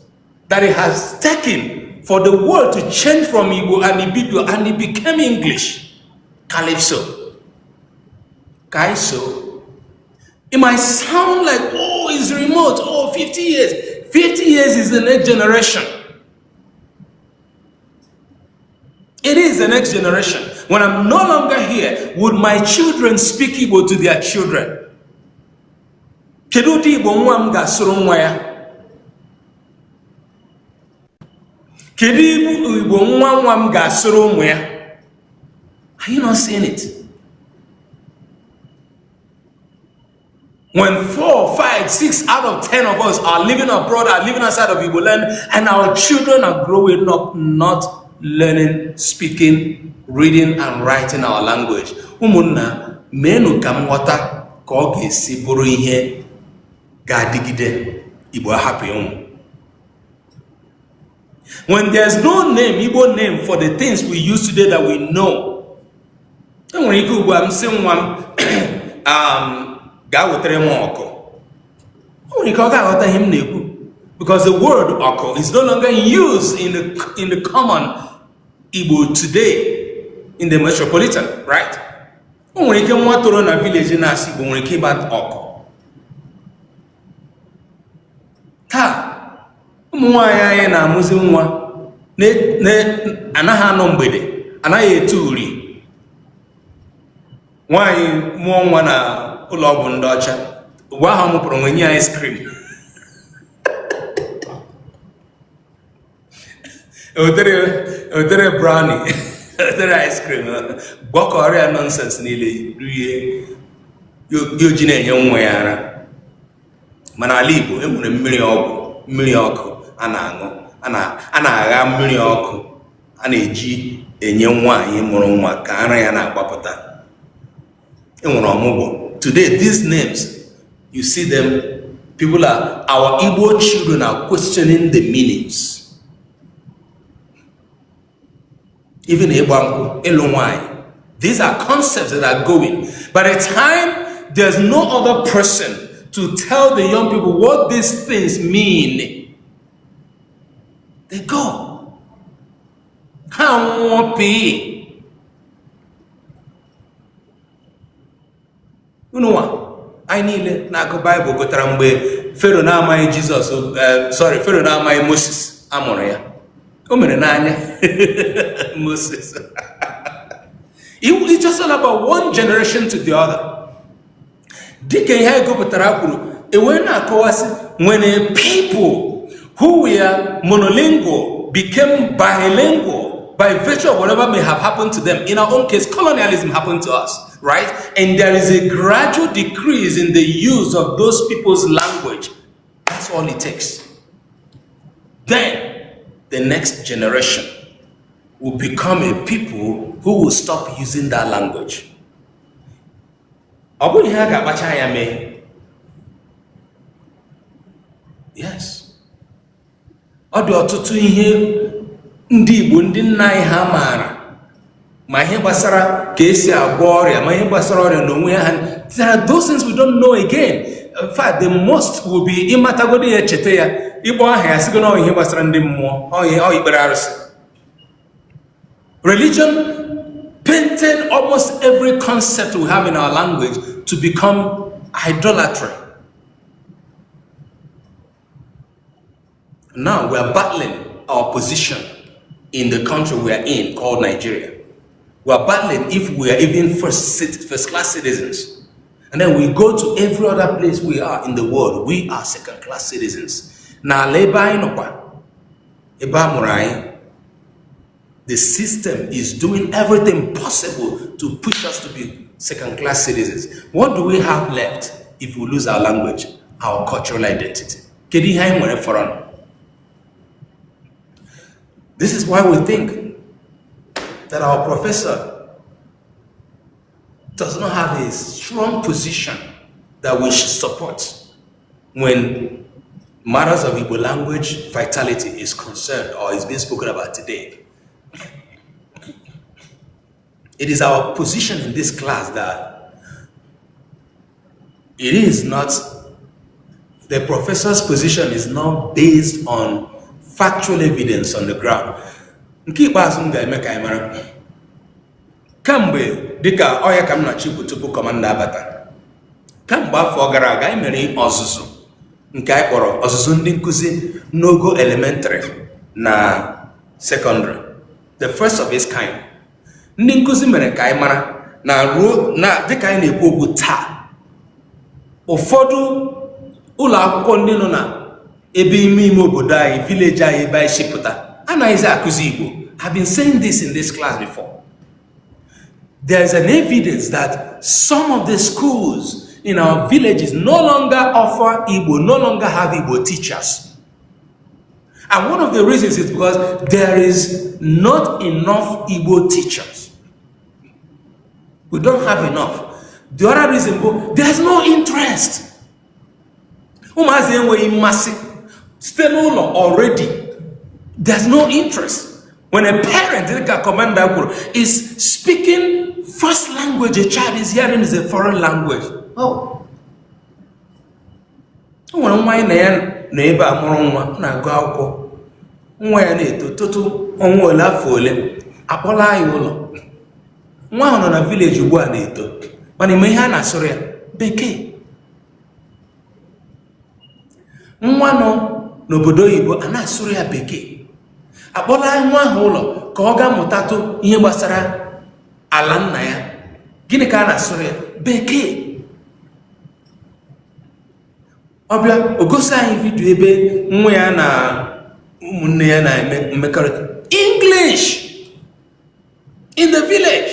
that it has taken? for the word to change from Igbo and Ibibio and it became English. Calypso. Kaiso. It might sound like, oh, it's remote. Oh, 50 years. 50 years is the next generation. It is the next generation. When I'm no longer here, would my children speak Igbo to their children? Kedu ụdị Igbo nwa m ga-asụrụ nwa ya? Kedu Igbo nwa nwa m ga-asụrụ ụmụ ya? Are you not seeing it? When 4, 5, 6 out of 10 of us are living abroad, are living outside of Igbo land, and our children are growing up not learning, speaking, reading, and writing our language. Ụmụnna, meenụ ka m ghọta ka ọ ga-esi bụrụ ihe ga-adịgide Igbo ahapụ ịnwụ. When there's no name, Igbo name for the things we use today that we know, enwere ike ugbu a m sị nwa m gaa wetara m ọkụ, o nwere ike ọ ga-aghọta ihe m na-ekwu because the word ọkụ is no longer in use in the common Igbo today in the metropolitan, right? O nwere ike nwa toro na village na-asụ Igbo nwere ike ịgba ọkụ. Taa ụmụ nwaanyị anyị na-amụzi nwa anaghị anọ mgbede, anaghị ete uri. Nwaanyị mụọ nwa na ụlọ ọgwụ ndị ọcha, ugbu ahụ ọ mụpụrụ nwa, nye ice cream, wetere brownie, wetere ice cream, gwakọrọ ya nonsense niile rie, ya oji na-enye nwa ya ara. Mana ala Igbo e nwere mmiri ọgwụ, mmiri ọkụ a na-aṅụ, a na-agha mmiri ọkụ a na-eji enye nwaanyị mụrụ nwa ka ara ya na-agbapụta. E nwere ọmụgwọ. Today these names, you see them, people are, our Igbo children are questioning the meanings. Even ịgba nkwụ, ịlụ nwaanyị, these are concepts that are going. By the time there's no other person to tell the young people what these things mean, they go. Ha nwụọ pii. Unu nwa anyị niile na-agụ Baịbụl gụtara mgbe Fero na-amaghị Jizọs, sorry, Fero na-amaghị Moses a mụrụ ya, o mere n'anya Moses. It's just all about one generation to the other. Dịka ihe anyị gụpụtara kwuru, e wee na-akọwasị when a people who were monolingual became bilingual by virtue of whatever may have happened to them. In our own case, colonialism happened to us, right? And there is a gradual decrease in the use of those people's language. That's all it takes. Then the next generation will become a people who will stop using that language. Ọ bụghị ihe a ga-akpacha anya mee. Yes. Ọ dị ọtụtụ ihe ndị Igbo ndị nna anyị ha maara, ma ihe gbasara ka esi agwọ ọrịa, ma ihe gbasara ọrịa n'onwe ha. There are those things we don't know again. In fact, the most will be ịmatagodi ya, cheta ya, ịkpọ aha ya, sịgo na ọ ihe gbasara ndị mmụọ, ọ ikpere arụsị. Religion painted almost every concept we have in our language to become idolatry. Now we are battling our position in the country we are in called Nigeria. We are battling if we are even first class citizens. And then we go to every other place we are in the world, we are second class citizens. N'ala ebe anyị nọkwa, ebe a mụrụ anyị, the system is doing everything possible to push us to be second class citizens. What do we have left if we lose our language, our cultural identity? Kedu ihe anyị nwere fọrọ? This is why we think that our professor does not have a strong position that we should support when matters of Igbo language vitality is concerned or is being spoken about today. It is our position in this class that it is not, the professor's position is not based on Factual evidence on the ground. Nke ikpeazụ m ga-eme ka anyị mara kamgbe, dịka ọya ka m na-achọ ikwu tupu commander abata, kamgbe afọ gara aga anyị mere ọzụzụ nke anyị kpọrọ ọzụzụ ndị nkụzi n'ogo elementary na secondary, the first of its kind. Ndị nkụzi mere ka anyị mara na ruo na dịka anyị na-ekwu okwu taa, ụfọdụ ụlọ akwụkwọ ndị nọ na ebe ime ime obodo anyị, village anyị, ebe anyị si pụta, anaghịzi akụzi Igbo. I've been saying this in this class before. There is an evidence that some of the schools in our villages no longer offer Igbo, no longer have Igbo teachers. And one of the reasons is because there is not enough Igbo teachers. We don't have enough. The other reason bụ there's no interest. Ụmụazị enweghị mmasị site n'ụlọ already. There's no interest. When a parent, dịka commander kwuru, is speaking first language a child is hearing is a foreign language. Oh. O nwere nwa anyị na ya nọ ebe a mụrụ nwa, ọ na-agụ akwụkwọ. Nwa ya na-eto totu ọnwa ole, afọ ole, akpọla ya ụlọ. Nwa ahụ nọ na village ugbu a na-eto, mana ime ihe a na-asụrụ ya Bekee. Nwa nọ n'obodo oyibo a na-asụrụ ya Bekee. Akpọla nwa ahụ ụlọ ka ọ gaa mụtatụ ihe gbasara ala nna ya. Gịnị ka a na-asụrụ ya? Bekee. Ọ bịa o gosi anyị video ebe nwa ya na ụmụnne ya na-eme mmekọrịta English in the village.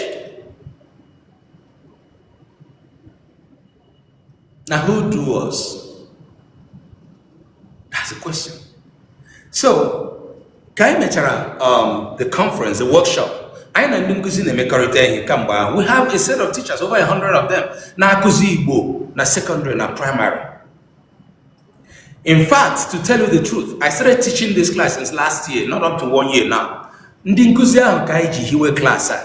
Na who do us? That's the question. So ka anyị mechara the conference, the workshop, anyị na ndị nkụzi na-emekọrịta ihe kamgbe ahụ. We have a set of teachers, over 100 of them, na-akụzi Igbo na secondary na primary. In fact, to tell you the truth, I started teaching this class since last year, not up to one year now. Ndị nkụzi ahụ ka anyị ji hiwe class a.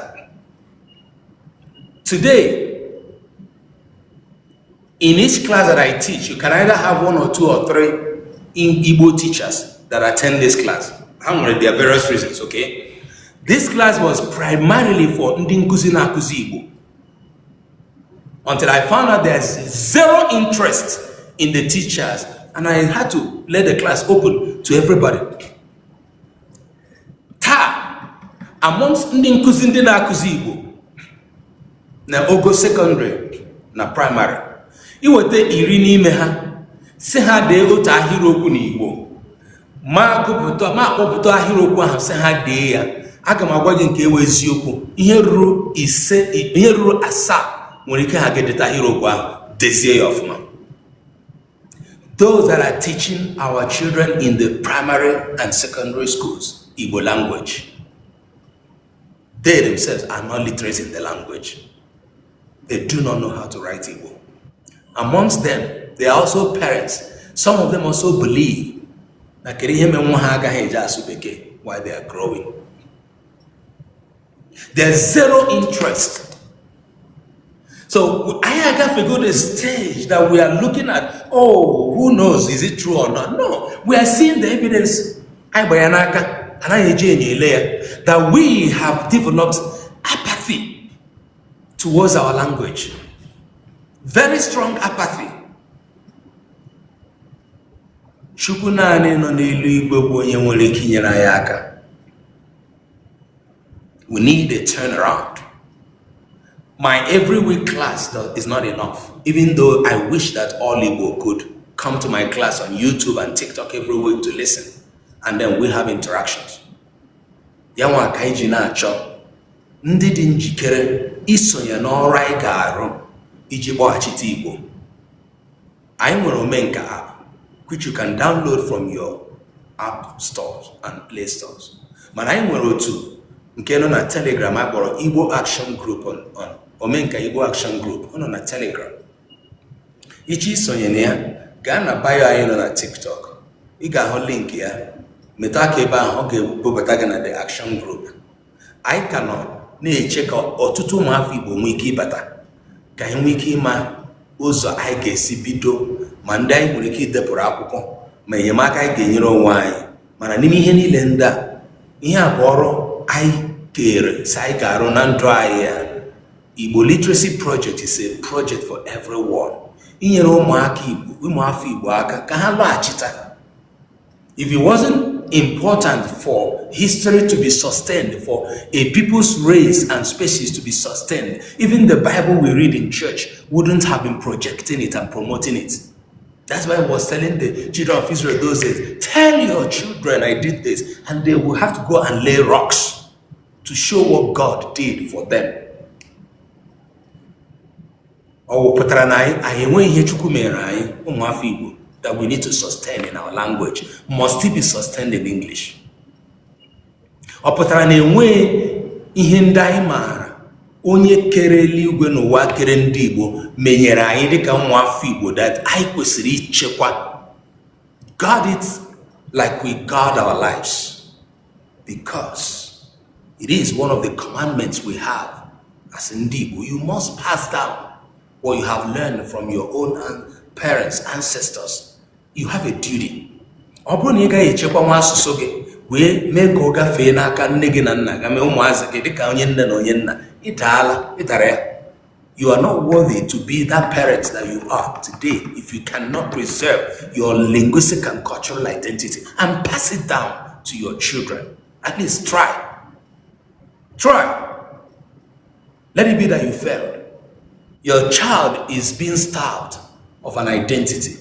Today, in each class that I teach, you can either have one or two or three in Igbo teachers that attend this class. Ha nwere their various reasons, okay? This class was primarily for ndị nkụzi na-akụzi Igbo. Until I found out there's zero interest in the teachers, and I had to let the class open to everybody. Taa, amongst ndị nkụzi ndị na-akụzi Igbo na ogo secondary na primary, iweta 10 n'ime ha si ha dee otu ahịrịokwu n'Igbo, ma gụpụta ma akpọpụta ahịrịokwu ahụ si ha dee ya, aga m agwa gị nke ewe eziokwu, ihe ruru 5, ihe ruru 7 nwere ike ha ga-edeta ahịrịokwu ahụ, dezie ya ọfụma. Those that are teaching our children in the primary and secondary schools Igbo language, they themselves are not literate in the language. They do not know how to write Igbo. Amongst them, they are also parents. Some of them also believe na kedu ihe mere nwa ha agaghị eji asụ Bekee while they are growing. There's zero interest. So anyị agafego the stage that we are looking at, oh, who knows, is it true or not? No, we are seeing the evidence. Anyị gba ya n'aka, anaghị eji enyo ele ya, that we have developed apathy towards our language. Very strong apathy. Chukwu naanị nọ n'elu igwe bụ onye nwere ike inyere anyị aka. We need a turnaround. My every week class is not enough, even though I wish that all Igbo could come to my class on YouTube and TikTok every week to listen, and then we have interactions. Ya nwa ka anyị ji na-achọ ndị dị njikere isonye n'ọrụ anyị ga-arụ iji kpọghachite Igbo. Anyị nwere Omenka app, which you can download from your app stores and play stores. Mana anyị nwere otu nke nọ na Telegram a kpọrọ Igbo Action Group on Omenka Igbo Action Group. Ọ nọ na Telegram. Iji isonye na ya, gaa na bio anyị nọ na TikTok. Ị ga-ahụ link ya. Metụ aka ebe ahụ, ọ ga-ebubata gị na the Action Group. Anyị ka nọ na-eche ka ọtụtụ ụmụafọ Igbo nwee ike ịbata, ka anyị nwee ike ịma ụzọ anyị ga-esi bido, ma ndị anyị nwere ike idepụrụ akwụkwọ, ma enyemaka anyị ga-enyere onwe anyị. Mana n'ime ihe niile ndị a, ihe a bụ ọrụ anyị kere si anyị ga-arụ na ndụ anyị a. Igbo Literacy Project is a project for everyone. Inyere ụmụaka Igbo, ụmụafọ Igbo aka ka ha lọghachita. If it wasn't important for history to be sustained, for a people's race and species to be sustained, even the Bible we read in church wouldn't have been projecting it and promoting it. That's why I was telling the children of Israel those days, tell your children I did this, and they will have to go and lay rocks to show what God did for them. Ọ pụtara na anyị enweghị ihe Chukwu mere anyị ụmụafọ Igbo that we need to sustain in our language must it be sustained in English? Ọ pụtara na enweghị ihe ndị anyị maara onye kere eluigwe n'ụwa kere ndị Igbo menyere anyị dịka ụmụafọ Igbo that anyị kwesịrị ichekwa, guard it like we guard our lives, because it is one of the commandments we have as ndị Igbo. You must pass down what you have learned from your own parents, ancestors. You have a duty. Ọ bụrụ na ị gaghị echekwa nwa asụsụ gị wee mee ka ọ gafee n'aka nne gị na nna gị, mee ụmụazị gị dịka onye nne na onye nna, ị daala, ị dara ya. You are not worthy to be that parent that you are today if you cannot preserve your linguistic and cultural identity and pass it down to your children. At least try. Try. Let it be that you failed. Your child is being starved of an identity.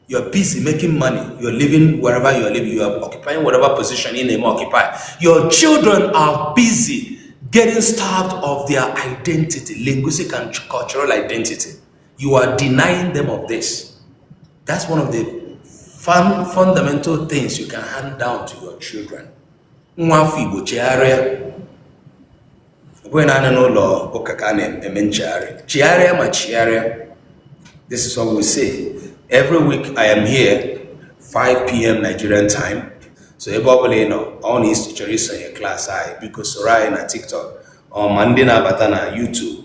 You're busy making money. You're living wherever you're living. You are occupying whatever position in name occupy. Your children are busy getting starved of their identity, linguistic and cultural identity. You are denying them of this. That's one of the fundamental things you can hand down to your children. Nwa afọ Igbo, chegharịa. Ọ bụghị naanị n'ụlọ ụka ka a na-eme nchegharị. Chegharịa ma chigharịa. This is what we say. Every week I am here, 5 p.m. Nigerian time. So ebe ọ bụla ị nọ, ọ na ị chọrọ isonye klaasị anyị, biko soro anyị na TikTok ọ ma ndị na-abata na YouTube.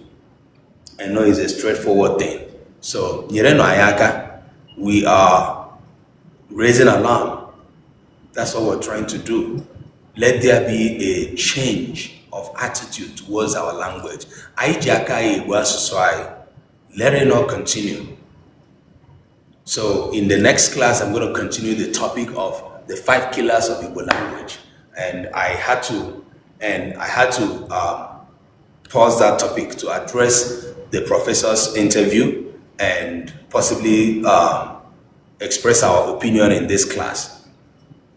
I know it's a straightforward thing. So nyerenụ anyị aka. We are raising alarm. That's what we're trying to do. Let there be a change of attitude towards our language. Anyị ji aka anyị egbu asụsụ anyị. Let it not continue. So in the next class, I'm going to continue the topic of the five killers of Igbo language. And I had to pause that topic to address the professor's interview and possibly express our opinion in this class.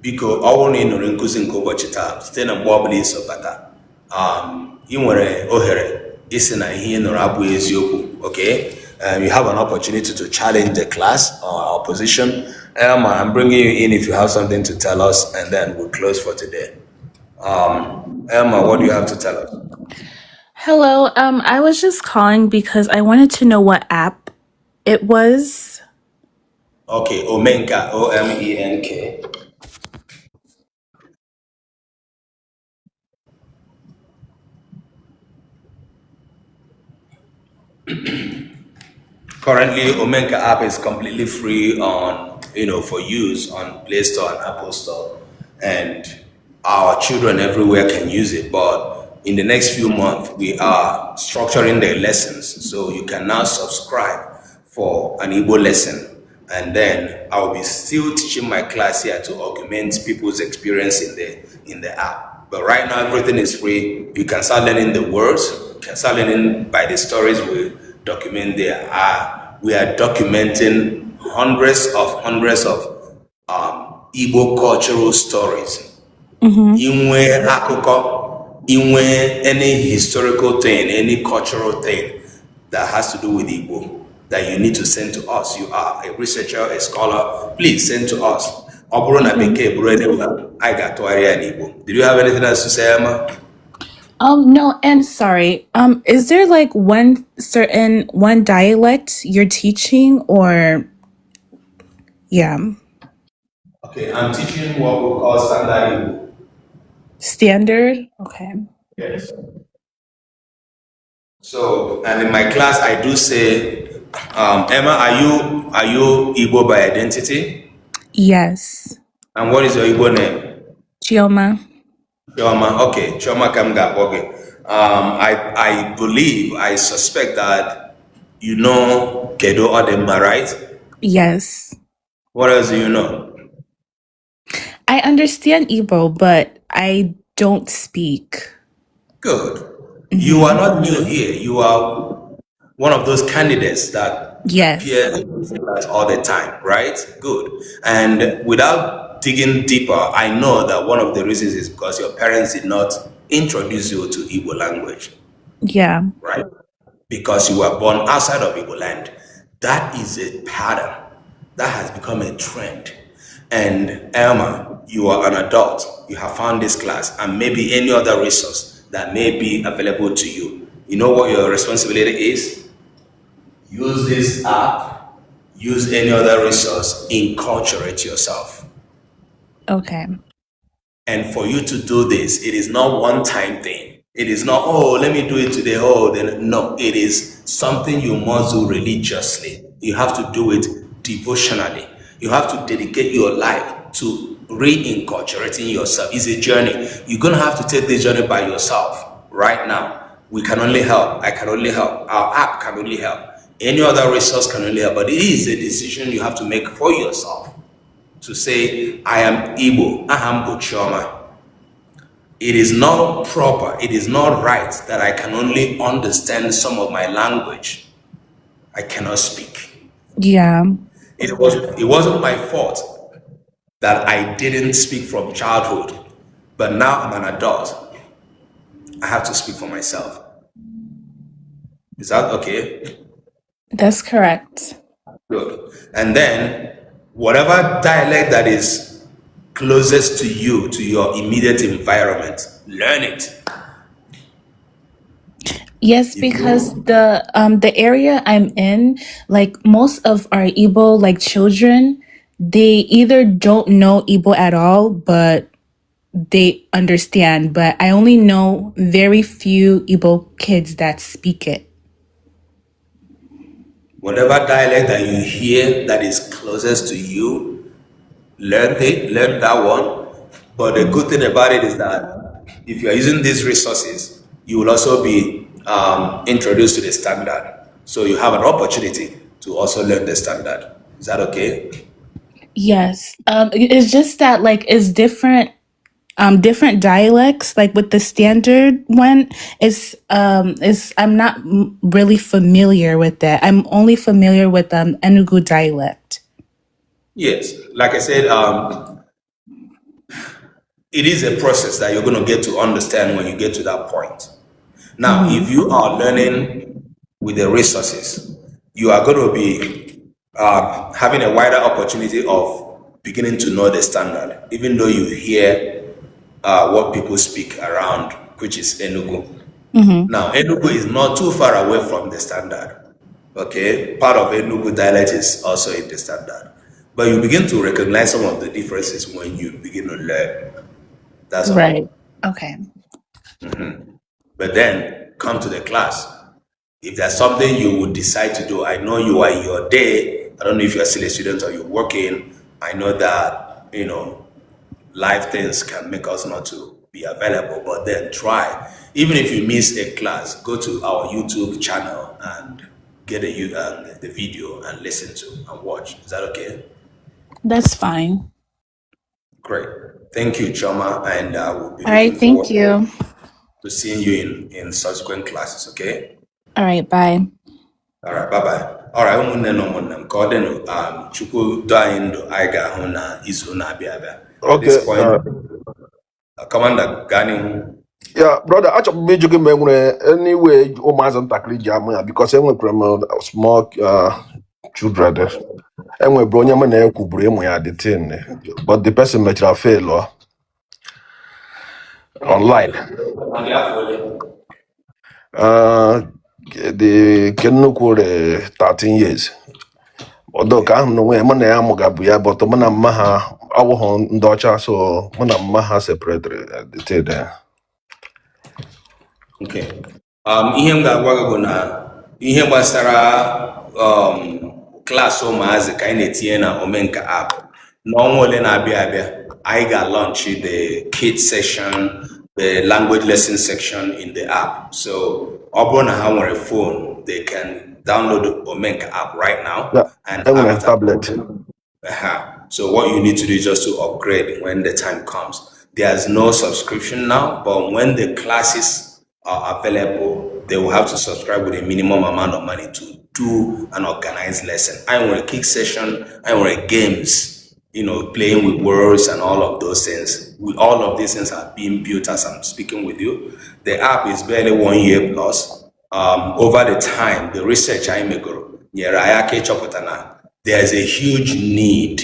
Biko, ọ bụrụ na ị nụrụ nkụzi nke ụbọchị taa site na mgbe ọbụla iso bata, ị nwere ohere isi na ihe ị nụrụ abụghị eziokwu. Okay, you have an opportunity to challenge the class or our position. Emma, I'm bringing you in if you have something to tell us, and then we'll close for today. Emma, what do you have to tell us? Hello. I was just calling because I wanted to know what app it was. Okay, Omenka, Omenka. Currently, Omenka app is completely free on, for use on Play Store and Apple Store, and our children everywhere can use it. But in the next few months, we are structuring the lessons, so you can now subscribe for an Igbo lesson, and then I will be still teaching my class here to augment people's experience in the app. But right now, everything is free. You can start learning the words. You can start learning by the stories we document there. We are documenting hundreds of Igbo cultural stories. Inwe akụkọ, inwe any historical thing, any cultural thing that has to do with Igbo that you need to send to us. You are a researcher, a scholar, please send to us. Ọ bụrụ na bekee bụrụ ede, anyị ga-atụgharị ya n'Igbo. Did you have anything else to say, Emma? No, and sorry. Is there like one certain one dialect you're teaching or yeah, Okay, I'm teaching what we call standard Igbo. Standard? Okay. Yes. So, and in my class, I do say, Emma, are you Igbo by identity? Yes. And what is your Igbo name? Chioma. Chioma. Okay, Chioma ka m ga-akpọ gị. I believe, I suspect that you know Kedu Odimma, right? Yes. What else do you know? I understand Igbo, but I don't speak. Good. You are not new here. You are one of those candidates that Yes. appear all the time, right? Good. And without digging deeper, I know that one of the reasons is because your parents did not introduce you to Igbo language, right? Because you were born outside of Igbo land. That is a pattern that has become a trend. And Elma, you are an adult. You have found this class and maybe any other resource that may be available to you. You know what your responsibility is? Use this app, use any other resource, inculturate yourself. Okay. And for you to do this, it is not one time thing. It is not, "Oh, let me do it today. Oh, then." No, it is something you must do religiously. You have to do it devotionally. You have to dedicate your life to reinculturating yourself. It's a journey. You're going to have to take this journey by yourself right now. We can only help. I can only help. Our app can only help. Any other resource can only help. But it is a decision you have to make for yourself to say, "I am Igbo. Aha m bụ Chioma. It is not proper, it is not right that I can only understand some of my language. I cannot speak." It wasn't my fault that I didn't speak from childhood, but now I'm an adult. I have to speak for myself. Is that okay? That's correct. Good. And then, whatever dialect that is closest to you, to your immediate environment, learn it. Yes, If because you the area I'm in, like most of our Igbo like children, they either don't know Igbo at all, but they understand. But I only know very few Igbo kids that speak it. Whatever dialect that you hear that is closest to you, learn it, learn that one. But the good thing about it is that if you are using these resources, you will also be introduced to the standard. So you have an opportunity to also learn the standard. Is that okay? Yes. It's just that like it's different dialects. Like with the standard one, it's I'm not really familiar with that. I'm only familiar with Enugu dialect. Yes. Like I said, it is a process that you're going to get to understand when you get to that point. Now, if you are learning with the resources, you are going to be having a wider opportunity of beginning to know the standard, even though you hear what people speak around, which is Enugu. Now, Enugu is not too far away from the standard. Okay, part of Enugu dialect is also in the standard. But you begin to recognize some of the differences when you begin to learn. That's all. Right. Okay. But then come to the class. If there's something you would decide to do, I know you are in your day. I don't know if you're still a student or you're working. I know that life things can make us not to be available, but then try. Even if you miss a class, go to our YouTube channel and get the video and listen to and watch. Is that okay? That's fine. Great. Thank you, Chioma, and we'll be All right. looking Thank forward you. to seeing you in subsequent classes, okay? All right. Bye. All right, bye-bye. All right, ụmụnne na ụmụnne m, ka ọ dịnụ. Chukwu doo anyị ndụ, anyị ga-ahụ na izu na-abịa abịa. At this Okay. point, Commander, gaa n'ihu. Yeah, brother, achọrọ m ịjụ gị ma e nwere any way ụmụazị ntakịrị ji amụ ya, because enwekwara m small children. Enweburu onye mụ na ya kwuburu ịmụ ya the thing, but the person mechara fail online. Ọ dị afọ ole? The nke nnukwu re 13 years. Although ka ahụ n'onwe ya, mụ na ya amụgabụ ya, but mụ na mma ha awụghị ndị ọcha, so mụ na mma ha separated the thing there. Okay. Ihe m ga-agwa gị bụ na ihe gbasara class ụmụazị ka anyị na-etinye na Omenka app. N'ọnwa ole na-abịa abịa, anyị ga-launch the kids section, the language lesson section in the app. So ọ bụrụ na ha nwere phone, they can download the Omenka app right now and have Enwere it. Tablet. So what you need to do is just to upgrade when the time comes. There's no subscription now, but when the classes are available, they will have to subscribe with a minimum amount of money to do an organized lesson. I want a kick session, I want games, playing with words and all of those things. All of these things are being built as I'm speaking with you. The app is barely 1 year plus. Over the time, the research I make, nyere anyị aka ịchọpụta na there's a huge need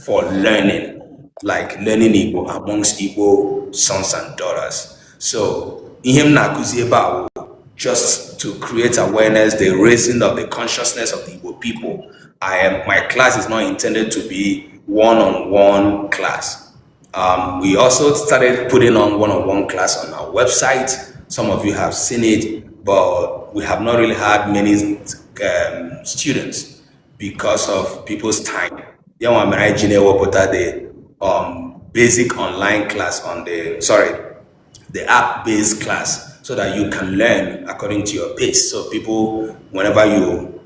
for learning, like learning Igbo amongst Igbo sons and daughters. So, ihe m na-akụzi ebe a wụ just to create awareness, the raising of the consciousness of the Igbo people. I am my class is not intended to be one-on-one class. We also started putting on one-on-one class on our website. Some of you have seen it, but we have not really had many students because of people's time. Ya nwa mere anyị ji na-ewepụta the basic online class on the, sorry, the app-based class so that you can learn according to your pace. So people, whenever you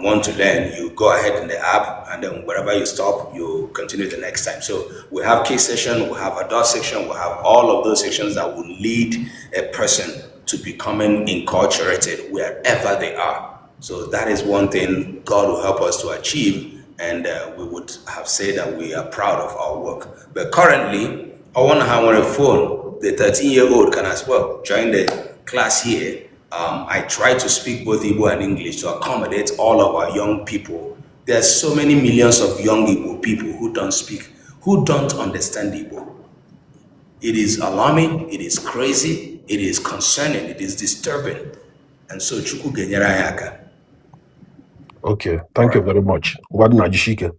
want to learn, you go ahead in the app, and then wherever you stop, you continue the next time. So we have case session, we have adult section, we have all of those sections that will lead a person to becoming enculturated wherever they are. So that is one thing God will help us to achieve, and we would have said that we are proud of our work. But currently, I want to have a phone. The 13-year-old can as well join the class here. I try to speak both Igbo and English to accommodate all of our young people. There's so many millions of young Igbo people who don't speak, who don't understand Igbo. It is alarming, it is crazy, it is concerning, it is disturbing. And so Chukwu ga-enyere anyị aka. Okay, thank you very much. Ngwa, nna, jisike.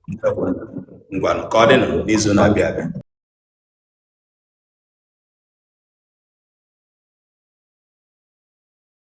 Ngwanụ, ka ọ dịnụ n'izu na-abịa abịa.